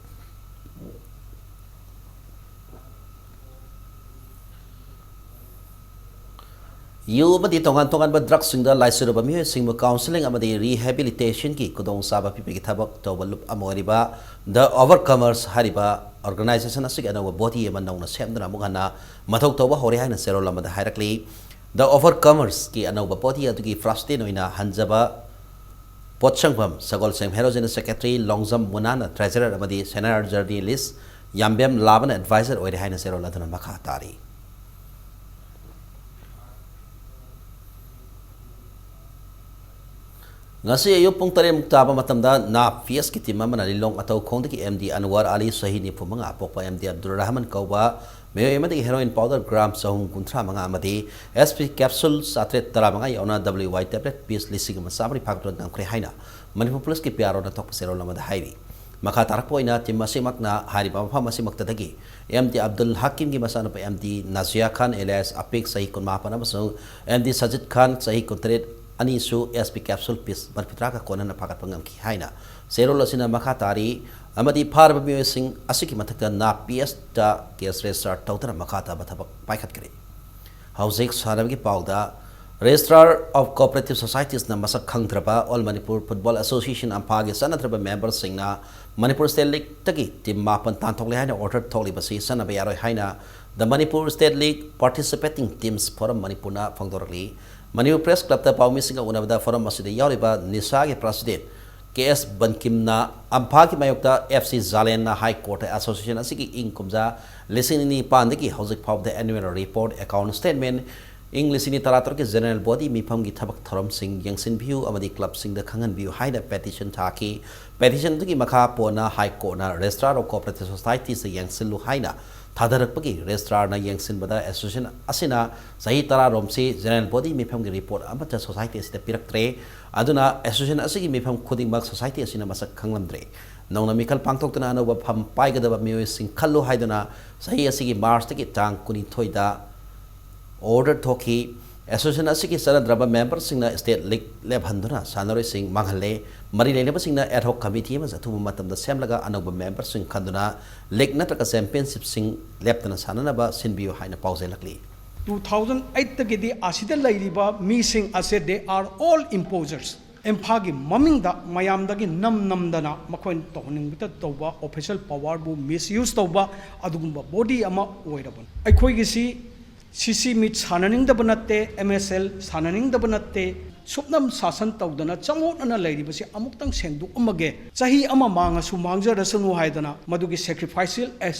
ꯌꯨ ꯑꯃꯗꯤ ꯇꯣꯉꯥꯟ ꯇꯣꯉꯥꯟꯕ ꯗ꯭ꯔꯒꯁꯤꯡꯗ ꯂꯥꯏꯆꯨꯔꯕ ꯃꯤꯑꯣꯏꯁꯤꯡꯕꯨ ꯀꯥꯎꯟꯁꯤꯂꯤꯡ ꯑꯃꯗꯤ ꯔꯤꯍꯦꯕꯤꯂꯤꯇꯦꯁꯟꯒꯤ ꯈꯨꯗꯣꯡꯆꯥꯕ ꯄꯤꯕꯒꯤ ꯊꯕꯛ ꯇꯧꯕ ꯂꯨꯞ ꯑꯃ ꯑꯣꯏꯔꯤꯕ ꯗ ꯑꯣꯚꯔꯀꯃꯔꯁ ꯍꯥꯏꯔꯤꯕ ꯑꯣꯔꯒꯅꯥꯏꯖꯦꯁꯟ ꯑꯁꯤꯒꯤ ꯑꯅꯧꯕ ꯕꯣꯗꯤ ꯑꯃ ꯅꯧꯅ ꯁꯦꯝꯗꯨꯅ ꯑꯃꯨꯛ ꯍꯟꯅ ꯃꯊꯧ ꯇꯧꯕ ꯍꯧꯔꯦ ꯍꯥꯏꯅ ꯆꯦꯔꯣꯜ ꯑꯃꯗ ꯍꯥꯏꯔꯛꯂꯤ꯫ ꯗ ꯑꯣꯚꯔꯀꯃꯔꯁꯀꯤ ꯑꯅꯧꯕ ꯕꯣꯗꯤ ꯑꯗꯨꯒꯤ ꯄ꯭ꯔꯁꯤꯗꯦꯟꯠ ꯑꯣꯏꯅ ꯍꯟꯖꯕ ꯄꯣꯠꯁꯪꯐꯝ ꯁꯒꯣꯜꯁꯦꯝ ꯍꯦꯔꯣꯖꯤꯅ ꯁꯦꯀ꯭ꯔꯦꯇꯔꯤ ꯂꯣꯡꯖꯝ ꯃꯨꯅꯥꯅ ꯇ꯭ꯔꯦꯖꯔꯔ ꯑꯃꯗꯤ ꯁꯦꯅꯥꯔ ꯖꯔꯅꯦꯂꯤꯁ ꯌꯥꯝꯕꯦꯝ ꯂꯥꯕꯅ ꯑꯦꯗꯚꯥꯏꯖꯔ ꯑꯣꯏꯔꯦ ꯍꯥꯏꯅ ꯆꯦꯔꯣꯜ ꯑꯗꯨꯅ ꯃꯈꯥ ꯇꯥꯔꯤ꯫ ꯉꯁꯤ ꯑꯌꯨꯛ ꯄꯨꯡ ꯇꯔꯦꯠꯃꯨꯛ ꯇꯥꯕ ꯃꯇꯝꯗ ꯅꯥꯞ ꯄꯤ ꯑꯦꯁꯀꯤ ꯇꯤꯝ ꯑꯃꯅ ꯂꯤꯂꯣꯡ ꯑꯇꯧꯈꯣꯡꯗꯒꯤ ꯑꯦꯝ ꯗꯤ ꯑꯟꯋꯔ ꯑꯂꯤ, ꯆꯍꯤ ꯅꯤꯐꯨ ꯃꯉꯥ, ꯑꯄꯣꯛꯄ ꯑꯦꯝ ꯗꯤ ꯑꯕꯗꯨꯜ ꯔꯍꯃꯟ ꯀꯧꯕ ꯃꯤꯑꯣꯏ ꯑꯃꯗꯒꯤ ꯍꯦꯔꯣꯏꯟ ꯄꯥꯎꯗꯔ ꯒ꯭ꯔꯥꯝ ꯆꯍꯨꯝ ꯀꯨꯟꯊ꯭ꯔꯥ ꯃꯉꯥ ꯑꯃꯗꯤ ꯑꯦꯁ ꯄꯤ ꯀꯦꯞꯁꯨꯜ ꯆꯥꯇ꯭ꯔꯦꯠ ꯇꯔꯥꯃꯉꯥ ꯌꯥꯎꯅ ꯗꯕ꯭ꯂꯤꯎ ꯋꯥꯏ ꯇꯦꯕ꯭ꯂꯦꯠ ꯄꯤꯁ ꯂꯤꯁꯤꯡ ꯑꯃ ꯆꯥꯃꯔꯤ ꯐꯥꯒꯠꯄ ꯉꯝꯈ꯭ꯔꯦ ꯍꯥꯏꯅ ꯃꯅꯤꯄꯨꯔ ꯄꯨꯂꯤꯁꯀꯤ ꯄꯤ ꯑꯥꯔ ꯑꯣꯅ ꯊꯣꯛꯄ ꯆꯦꯔꯣꯜ ꯑꯃꯗ ꯍꯥꯏꯔꯤ꯫ ꯃꯈꯥ ꯇꯥꯔꯛꯄ ꯑꯣꯏꯅ ꯇꯤꯝ ꯑꯁꯤꯃꯛꯅ ꯍꯥꯏꯔꯤꯕ ꯃꯐꯝ ꯑꯁꯤꯃꯛꯇꯗꯒꯤ ꯑꯦꯝ ꯗꯤ ꯑꯕꯗꯨꯜ ꯍꯀꯤꯝꯒꯤ ꯃꯆꯥꯅꯨꯄꯥ ꯑꯦꯝ ꯗꯤ ꯅꯥꯖꯤꯌꯥ ꯈꯥꯟ ꯑꯦꯂꯤꯌꯥꯁ ꯑꯄꯤꯛ, ꯆꯍꯤ ꯀꯨꯟꯃꯥꯄꯟ, ꯑꯃꯁꯨꯡ ꯑꯦꯝ ꯗꯤ ꯁꯖꯤꯗ ꯈꯥꯟ, ꯆꯍꯤ ꯀꯨꯟꯇꯔꯦꯠ, ꯑꯅꯤꯁꯨ ꯑꯦꯁ ꯄꯤ ꯀꯦꯞꯁꯨꯜ ꯄꯤꯁ ꯃꯔꯤꯐꯨꯇꯔꯥꯒ ꯀꯣꯟꯅꯅ ꯐꯥꯒꯠꯄ ꯉꯝꯈꯤ ꯍꯥꯏꯅ ꯆꯦꯔꯣꯜ ꯑꯁꯤꯅ ꯃꯈꯥ ꯇꯥꯔꯤ꯫ ꯑꯃꯗꯤ ꯐꯥꯔꯕ ꯃꯤꯑꯣꯏꯁꯤꯡ ꯑꯁꯤꯒꯤ ꯃꯊꯛꯇ ꯅꯥꯞ ꯄꯤ ꯑꯦꯁꯇ ꯀꯦꯁ ꯔꯦꯖꯤꯁꯇꯥꯔ ꯇꯧꯗꯨꯅ ꯃꯈꯥ ꯇꯥꯕ ꯊꯕꯛ ꯄꯥꯏꯈꯠꯈ꯭ꯔꯦ꯫ ꯍꯧꯖꯤꯛ ꯁꯥꯟꯅꯕꯒꯤ ꯄꯥꯎꯗ, ꯔꯦꯖꯤꯁꯇ꯭ꯔꯥꯔ ꯑꯣꯐ ꯀꯣꯑꯣꯄꯔꯦꯇꯤꯚ ꯁꯣꯁꯥꯏꯇꯤꯁꯅ ꯃꯁꯛ ꯈꯪꯗ꯭ꯔꯕ ꯑꯣꯜ ꯃꯅꯤꯄꯨꯔ ꯐꯨꯠꯕꯣꯜ ꯑꯦꯁꯣꯁꯤꯌꯦꯁꯟ, ꯑꯝꯐꯥꯒꯤ ꯆꯠꯅꯗ꯭ꯔꯕ ꯃꯦꯝꯕꯔꯁꯤꯡꯅ ꯃꯅꯤꯄꯨꯔ ꯁ꯭ꯇꯦꯠ ꯂꯤꯒꯇꯒꯤ ꯇꯤꯝ ꯃꯥꯄꯟ ꯇꯥꯟꯊꯣꯛꯂꯦ ꯍꯥꯏꯅ ꯑꯣꯔꯗꯔ ꯊꯣꯛꯂꯤꯕꯁꯤ ꯆꯠꯅꯕ ꯌꯥꯔꯣꯏ ꯍꯥꯏꯅ the Manipur state league participating teams forum ꯃꯅꯤꯄꯨꯔꯅ ꯐꯣꯡꯗꯣꯔꯛꯂꯤ꯫ ꯃꯅꯤꯄꯨꯔ ꯄ꯭ꯔꯦꯁ ꯀ꯭ꯂꯕꯇ ꯄꯥꯎꯃꯤꯁꯤꯡꯒ ꯎꯅꯕꯗ ꯐꯣꯔꯝ ꯑꯁꯤꯗ ꯌꯥꯎꯔꯤꯕ ꯅꯤꯁꯥꯒꯤ ꯄ꯭ꯔꯁꯤꯗꯦꯟꯠ ꯀꯦ ꯑꯦꯁ ꯕꯟꯀꯤꯝꯅ ꯑꯝꯐꯥꯒꯤ ꯃꯥꯌꯣꯛꯇ ꯑꯦꯐ ꯁꯤ ꯖꯥꯂꯦꯟꯅ ꯍꯥꯏ ꯀꯣꯔꯠꯇ ꯑꯦꯁꯣꯁꯤꯌꯦꯁꯟ ꯑꯁꯤꯒꯤ ꯏꯪ ꯀꯨꯝꯖꯥ ꯂꯤꯁꯤꯡ ꯑꯅꯤ ꯅꯤꯄꯥꯟꯗꯒꯤ ꯍꯧꯖꯤꯛ ꯐꯥꯎꯕꯗ annual report, account statement, ꯏꯪ ꯂꯤꯁꯤꯡ ꯑꯅꯤ ꯇꯔꯥꯇꯔꯨꯛꯀꯤ general body ꯃꯤꯐꯝꯒꯤ ꯊꯕꯛ ꯊꯧꯔꯝꯁꯤꯡ ꯌꯦꯡꯁꯤꯟꯕꯤꯌꯨ ꯑꯃꯗꯤ ꯀ꯭ꯂꯕꯁꯤꯡꯗ ꯈꯪꯍꯟꯕꯤꯌꯨ ꯍꯥꯏꯅ petition ꯊꯥꯈꯤ꯫ Petition ꯑꯗꯨꯒꯤ ꯃꯈꯥ ꯄꯣꯟꯅ ꯍꯥꯏ ꯀꯣꯔꯠꯅ Registrar of Cooperative Societiesꯇ ꯌꯦꯡꯁꯤꯜꯂꯨ ꯍꯥꯏꯅ ꯊꯥꯗꯔꯛꯄꯒꯤ Registrarꯅ ꯌꯦꯡꯁꯤꯟꯕꯗ ꯑꯦꯁꯣꯁꯤꯌꯦꯁꯟ ꯑꯁꯤꯅ ꯆꯍꯤ ꯇꯔꯥꯔꯣꯝꯁꯤ general body ꯃꯤꯐꯝꯒꯤ report ꯑꯃꯠꯇ society ꯑꯁꯤꯗ ꯄꯤꯔꯛꯇ꯭ꯔꯦ꯫ ꯑꯗꯨꯅ ꯑꯦꯁꯣꯁꯤꯌꯦꯁꯟ ꯑꯁꯤꯒꯤ ꯃꯤꯐꯝ ꯈꯨꯗꯤꯡꯃꯛ society ꯑꯁꯤꯅ ꯃꯁꯛ ꯈꯪꯂꯝꯗ꯭ꯔꯦ꯫ ꯅꯧꯅ ꯃꯤꯈꯜ ꯄꯥꯡꯊꯣꯛꯇꯨꯅ ꯑꯅꯧꯕ ꯐꯝ ꯄꯥꯏꯒꯗꯕ ꯃꯤꯑꯣꯏꯁꯤꯡ ꯈꯜꯂꯨ ꯍꯥꯏꯗꯨꯅ ꯆꯍꯤ ꯑꯁꯤꯒꯤ ꯃꯥꯔꯆꯇꯒꯤ ꯇꯥꯡ ꯀꯨꯟꯅꯤꯊꯣꯏꯗ order ꯊꯣꯛꯈꯤ꯫ ꯑꯦꯁꯣꯁꯤꯌꯦꯁꯟ ꯑꯁꯤꯒꯤ ꯆꯠꯅꯗ꯭ꯔꯕ memberꯁꯤꯡꯅ state league ꯂꯦꯞꯍꯟꯗꯨꯅ ꯁꯥꯟꯅꯔꯣꯏꯁꯤꯡ ꯃꯥꯡꯍꯜꯂꯦ꯫ ꯃꯔꯤ ꯂꯩꯅꯕꯁꯤꯡꯅ ad hoc committee ꯑꯃꯁꯨ ꯑꯊꯨꯕ ꯃꯇꯝꯗ ꯁꯦꯝꯂꯒ ꯑꯅꯧꯕ memberꯁꯤꯡ ꯈꯟꯗꯨꯅ league ꯅꯠꯇ꯭ꯔꯒ championshipꯁꯤꯡ ꯂꯦꯞꯇꯅ ꯁꯥꯟꯅꯅꯕ ꯁꯤꯟꯕꯤꯌꯨ ꯍꯥꯏꯅ ꯄꯥꯎꯖꯦꯜꯂꯛꯂꯤ꯫ Two thousand eightꯇꯒꯤꯗꯤ ꯑꯁꯤꯗ ꯂꯩꯔꯤꯕ ꯃꯤꯁꯤꯡ ꯑꯁꯦ they are all imposers. ꯏꯝꯐꯥꯜꯒꯤ ꯃꯃꯤꯡꯗ ꯃꯌꯥꯝꯗꯒꯤ ꯅꯝ ꯅꯝꯗꯅ ꯃꯈꯣꯏꯅ ꯇꯧꯍꯟꯅꯤꯡꯕꯇ ꯇꯧꯕ, official powerꯕꯨ misuse ꯇꯧꯕ ꯑꯗꯨꯒꯨꯝꯕ body ꯑꯃ ꯑꯣꯏꯔꯕꯅꯤ꯫ ꯑꯩꯈꯣꯏꯒꯤꯁꯤ C C meet ꯁꯥꯟꯅꯅꯤꯡꯗꯕ ꯅꯠꯇꯦ, M S L ꯁꯥꯟꯅꯅꯤꯡꯗꯕ ꯅꯠꯇꯦ, ꯁꯨꯞꯅꯝ ꯁꯥꯁꯟ ꯇꯧꯗꯅ ꯆꯃꯣꯠꯅꯅ ꯂꯩꯔꯤꯕꯁꯤ ꯑꯃꯨꯛꯇꯪ ꯁꯦꯡꯗꯣꯛꯑꯝꯃꯒꯦ, ꯆꯍꯤ ꯑꯃ ꯃꯥꯡꯉꯁꯨ ꯃꯥꯡꯖꯔꯁꯅꯨ ꯍꯥꯏꯗꯅ ꯃꯗꯨꯒꯤ sacrificial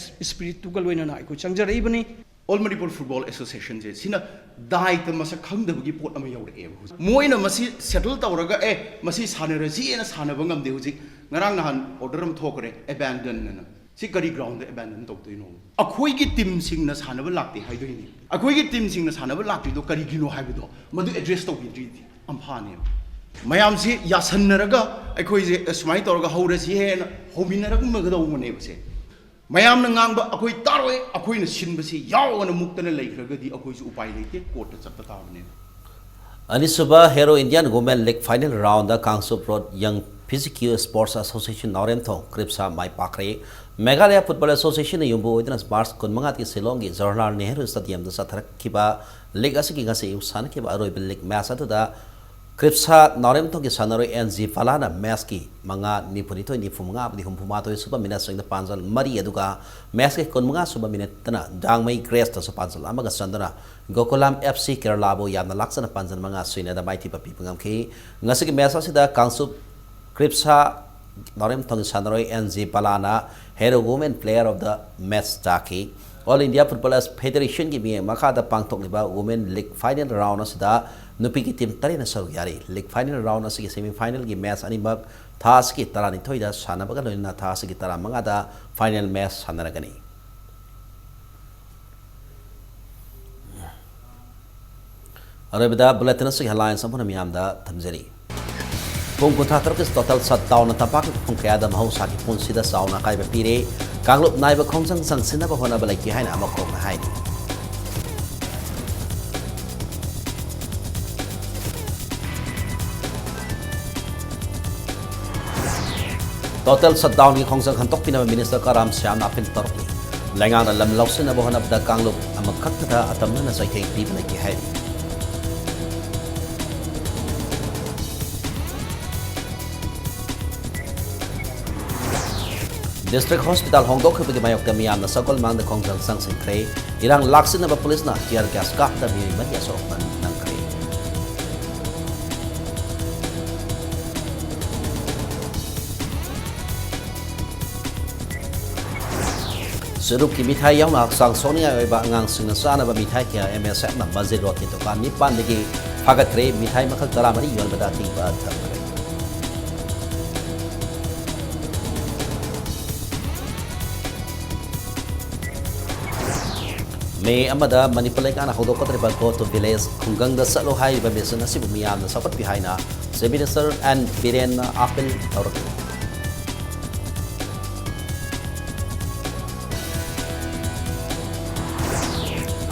spiritꯇꯨꯒ ꯂꯣꯏꯅꯅ ꯑꯩꯈꯣꯏ ꯆꯪꯖꯔꯛꯏꯕꯅꯤ꯫ All Manipur Football Associationꯁꯦ ꯁꯤꯅ ꯗꯥꯏꯇ ꯃꯁꯛ ꯈꯪꯗꯕꯒꯤ ꯄꯣꯠ ꯑꯃ ꯌꯧꯔꯛꯑꯦꯕ ꯍꯧꯖꯤꯛ꯫ ꯃꯣꯏꯅ ꯃꯁꯤ settle ꯇꯧꯔꯒ, "ꯑꯦ, ꯃꯁꯤ ꯁꯥꯟꯅꯔꯁꯤꯅ" ꯁꯥꯟꯅꯕ ꯉꯝꯗꯦ ꯍꯧꯖꯤꯛ꯫ ꯉꯔꯥꯡ ꯅꯍꯥꯟ order ꯑꯃ ꯊꯣꯛꯈ꯭ꯔꯦ, abandon ꯑꯅ꯫ ꯁꯤ ꯀꯔꯤ groundꯗ abandon ꯇꯧꯗꯣꯏꯅꯣ? ꯑꯩꯈꯣꯏꯒꯤ teamꯁꯤꯡꯅ ꯁꯥꯟꯅꯕ ꯂꯥꯛꯇꯦ ꯍꯥꯏꯗꯣꯏꯅꯤ꯫ ꯑꯩꯈꯣꯏꯒꯤ teamꯁꯤꯡꯅ ꯁꯥꯟꯅꯕ ꯂꯥꯛꯇ꯭ꯔꯤꯗꯣ ꯀꯔꯤꯒꯤꯅꯣ ꯍꯥꯏꯕꯗꯣ ꯃꯗꯨ address ꯇꯧꯕꯤꯗ꯭ꯔꯤꯗꯤ ꯑꯝꯐꯥꯅꯦꯕ꯫ ꯃꯌꯥꯝꯁꯤ ꯌꯥꯁꯟꯅꯔꯒ ꯑꯩꯈꯣꯏꯁꯦ ꯁꯨꯃꯥꯏꯅ ꯇꯧꯔꯒ ꯍꯧꯔꯁꯤ ꯍꯥꯏꯅ ꯍꯧꯃꯤꯟꯅꯔꯝꯒꯗꯧꯕꯅꯦꯕꯁꯦ꯫ ꯃꯌꯥꯝꯅ ꯉꯥꯡꯕ ꯑꯩꯈꯣꯏ ꯇꯥꯔꯣꯏ, ꯑꯩꯈꯣꯏꯅ ꯁꯤꯟꯕꯁꯤ ꯌꯥꯎꯑꯣꯅ ꯃꯨꯛꯇꯅ ꯂꯩꯈ꯭ꯔꯒꯗꯤ ꯑꯩꯈꯣꯏꯁꯨ ꯎꯄꯥꯏ ꯂꯩꯇꯦ, courtꯇ ꯆꯠꯄ ꯇꯥꯕꯅꯦꯕ꯫ ꯑꯅꯤꯁꯨꯕ Hero Indian Women League final roundꯗ Kangchup Road Young Physique Sports Association ꯅꯥꯎꯔꯦꯝꯊꯣꯡ ꯀ꯭ꯔꯤꯞꯁꯥ ꯃꯥꯏ ꯄꯥꯛꯈ꯭ꯔꯦ꯫ Meghalaya Football Associationꯅ ꯌꯨꯝꯕꯨ ꯑꯣꯏꯗꯨꯅ ꯃꯥꯔꯆ ꯀꯨꯟꯃꯉꯥꯗꯒꯤ ꯁꯤꯂꯣꯡꯒꯤ ꯖꯋꯥꯍꯔꯂꯥꯜ ꯅꯦꯍꯔꯨ Stadiumꯗ ꯆꯠꯊꯔꯛꯈꯤꯕ league ꯑꯁꯤꯒꯤ ꯉꯁꯤ ꯑꯌꯨꯛ ꯁꯥꯟꯅꯈꯤꯕ ꯑꯔꯣꯏꯕ league match ꯑꯗꯨꯗ ꯀ꯭ꯔꯤꯞꯁꯥ ꯅꯥꯎꯔꯦꯝꯊꯣꯡꯒꯤ ꯁꯥꯟꯅꯔꯣꯏ ꯑꯦꯟ ꯖꯤ ꯚꯂꯥꯅ matchꯀꯤ ꯃꯉꯥ, ꯅꯤꯐꯨꯅꯤꯊꯣꯏ, ꯅꯤꯐꯨꯃꯉꯥ ꯑꯃꯗꯤ ꯍꯨꯝꯐꯨꯃꯥꯊꯣꯏ ꯁꯨꯕ minuteꯁꯤꯡꯗ ꯄꯥꯟꯖꯜ ꯃꯔꯤ, ꯑꯗꯨꯒ matchꯀꯤ ꯀꯨꯟꯃꯉꯥ ꯁꯨꯕ minuteꯇꯅ ꯗꯥꯡꯃꯩ ꯒ꯭ꯔꯦꯁꯇꯁꯨ ꯄꯥꯟꯖꯜ ꯑꯃꯒ ꯆꯟꯗꯨꯅ ꯒꯣꯀꯨꯂꯥꯝ F C ꯀꯦꯔꯂꯥꯕꯨ ꯌꯥꯝꯅ ꯂꯥꯛꯆꯅ ꯄꯥꯟꯖꯜ ꯃꯉꯥ ꯁꯣꯏꯅꯗ ꯃꯥꯏꯊꯤꯕ ꯄꯤꯕ ꯉꯝꯈꯤ꯫ ꯉꯁꯤꯒꯤ match ꯑꯁꯤꯗ ꯀꯥꯡꯆꯨꯞ ꯔꯤꯞꯁꯥ ꯅꯥꯎꯔꯦꯝꯊꯣꯡꯒꯤ ꯁꯥꯟꯅꯔꯣꯏ ꯑꯦꯟ ꯖꯤ ꯕꯂꯥꯅ Hero Women Player of the Match ꯇꯥꯈꯤ꯫ All India Footballers Federationꯒꯤ ꯃꯤꯠꯌꯦꯡ ꯃꯈꯥꯗ ꯄꯥꯡꯊꯣꯛꯂꯤꯕ Women League Final Round ꯑꯁꯤꯗ ꯅꯨꯄꯤꯒꯤ team ꯇꯔꯦꯠꯅ ꯁꯔꯨꯛ ꯌꯥꯔꯤ꯫ League Final Round ꯑꯁꯤꯒꯤ semi finalꯒꯤ match ꯑꯅꯤꯃꯛ ꯊꯥ ꯑꯁꯤꯒꯤ ꯇꯔꯥꯅꯤꯊꯣꯏꯗ ꯁꯥꯟꯅꯕꯒ ꯂꯣꯏꯅꯅ ꯊꯥ ꯑꯁꯤꯒꯤ ꯇꯔꯥꯃꯉꯥꯗ final match ꯁꯥꯟꯅꯔꯒꯅꯤ꯫ ꯑꯔꯣꯏꯕꯗ bulletin ꯑꯁꯤꯒꯤ headlines ꯑꯃꯨꯛ ꯍꯟꯅ ꯃꯤꯌꯥꯝꯗ ꯊꯝꯖꯔꯤ꯫ ꯄꯨꯡ ꯀꯨꯟꯊ꯭ꯔꯥ ꯇꯔꯨꯛꯀꯤ total shutdownꯅ ꯇꯝꯄꯥꯛꯀꯤ ꯃꯐꯝ ꯀꯌꯥꯗ ꯃꯍꯧꯁꯥꯒꯤ ꯄꯨꯟꯁꯤꯗ ꯆꯥꯎꯅ ꯑꯀꯥꯏꯕ ꯄꯤꯔꯦ꯫ ꯀꯥꯡꯂꯨꯞ ꯅꯥꯏꯕ ꯈꯣꯡꯖꯪ ꯆꯪꯁꯤꯟꯅꯕ ꯍꯣꯠꯅꯕ ꯂꯩꯇꯦ ꯍꯥꯏꯅ ꯑꯃꯈꯣꯡꯅ ꯍꯥꯏꯔꯤ꯫ Total shutdownꯒꯤ ꯈꯣꯡꯖꯪ ꯍꯟꯗꯣꯛꯄꯤꯅꯕ minister ꯀꯔꯥꯝ ꯁ꯭ꯌꯥꯝꯅ appeal ꯇꯧꯔꯛꯂꯤ꯫ ꯂꯩꯉꯥꯛꯅ ꯂꯝ ꯂꯧꯁꯤꯟꯅꯕ ꯍꯣꯠꯅꯕꯗ ꯀꯥꯡꯂꯨꯞ ꯑꯃꯈꯛꯇꯗ ꯑꯇꯝꯅꯅ ꯆꯩꯊꯦꯡ ꯄꯤꯕ ꯂꯩꯇꯦ ꯍꯥꯏꯔꯤ꯫ District Hospital ꯍꯣꯡꯗꯣꯛꯈꯤꯕꯒꯤ ꯃꯥꯌꯣꯛꯇ ꯃꯤꯌꯥꯝꯅ ꯁꯒꯣꯜ ꯃꯥꯡꯗ ꯈꯣꯡꯖꯪ ꯆꯪꯁꯤꯟꯈ꯭ꯔꯦ꯫ ꯏꯔꯥꯡ ꯂꯥꯛꯁꯤꯟꯅꯕ ꯄꯨꯂꯤꯁꯅ tear gas ꯀꯥꯞꯇ ꯃꯤꯑꯣꯏ ꯃꯔꯤ ꯑꯁꯣꯛ ꯑꯄꯟ ꯅꯪꯈ꯭ꯔꯦ꯫ ꯆꯨꯔꯨꯞꯀꯤ ꯃꯤꯊꯥꯏ ꯌꯥꯎꯅ ꯍꯛꯆꯥꯡ ꯁꯣꯛꯅꯤꯡꯉꯥꯏ ꯑꯣꯏꯕ ꯑꯉꯥꯡꯁꯤꯡꯅ ꯆꯥꯅꯕ ꯃꯤꯊꯥꯏ ꯀꯌꯥ M S F ꯅ ꯃꯖꯤꯠ ꯔꯣꯗꯀꯤ ꯗꯨꯀꯥꯟ ꯅꯤꯄꯥꯟꯗꯒꯤ ꯐꯥꯒꯠꯈ꯭ꯔꯦ꯫ ꯃꯤꯊꯥꯏ ꯃꯈꯜ ꯇꯔꯥꯃꯔꯤ ꯌꯣꯟꯕꯗ ꯑꯊꯤꯡꯕ ꯊꯝꯈ꯭ꯔꯦ꯫ ꯃꯦ ꯑꯃꯗ ꯃꯅꯤꯄꯨꯔ ꯂꯩꯉꯥꯛꯅ ꯍꯧꯗꯣꯛꯀꯗꯧꯔꯤꯕ Go to Village, ꯈꯨꯡꯒꯪꯗ ꯆꯠꯂꯨ ꯍꯥꯏꯔꯤꯕ mission ꯑꯁꯤꯕꯨ ꯃꯤꯌꯥꯝꯅ ꯆꯥꯎꯈꯠꯄꯤꯌꯨ ꯍꯥꯏꯅ Chief Minister N ꯕꯤꯔꯦꯟꯅ appeal ꯇꯧꯔꯛꯂꯤ꯫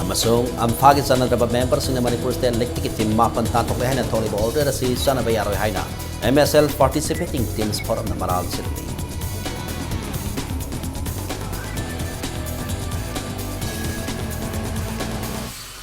ꯑꯃꯁꯨꯡ ꯑꯝꯐꯥꯒꯤ ꯆꯟꯅꯗ꯭ꯔꯕ memberꯁꯤꯡꯅ ꯃꯅꯤꯄꯨꯔ State Leagueꯇꯒꯤ team ꯃꯥꯄꯟ ꯇꯥꯟꯊꯣꯛꯂꯦ ꯍꯥꯏꯅ ꯊꯣꯛꯂꯤꯕ order ꯑꯁꯤ ꯆꯠꯅꯕ ꯌꯥꯔꯣꯏ ꯍꯥꯏꯅ M S L Participating Teams Forumꯅ ꯃꯔꯥꯜ ꯁꯤꯜꯂꯤ꯫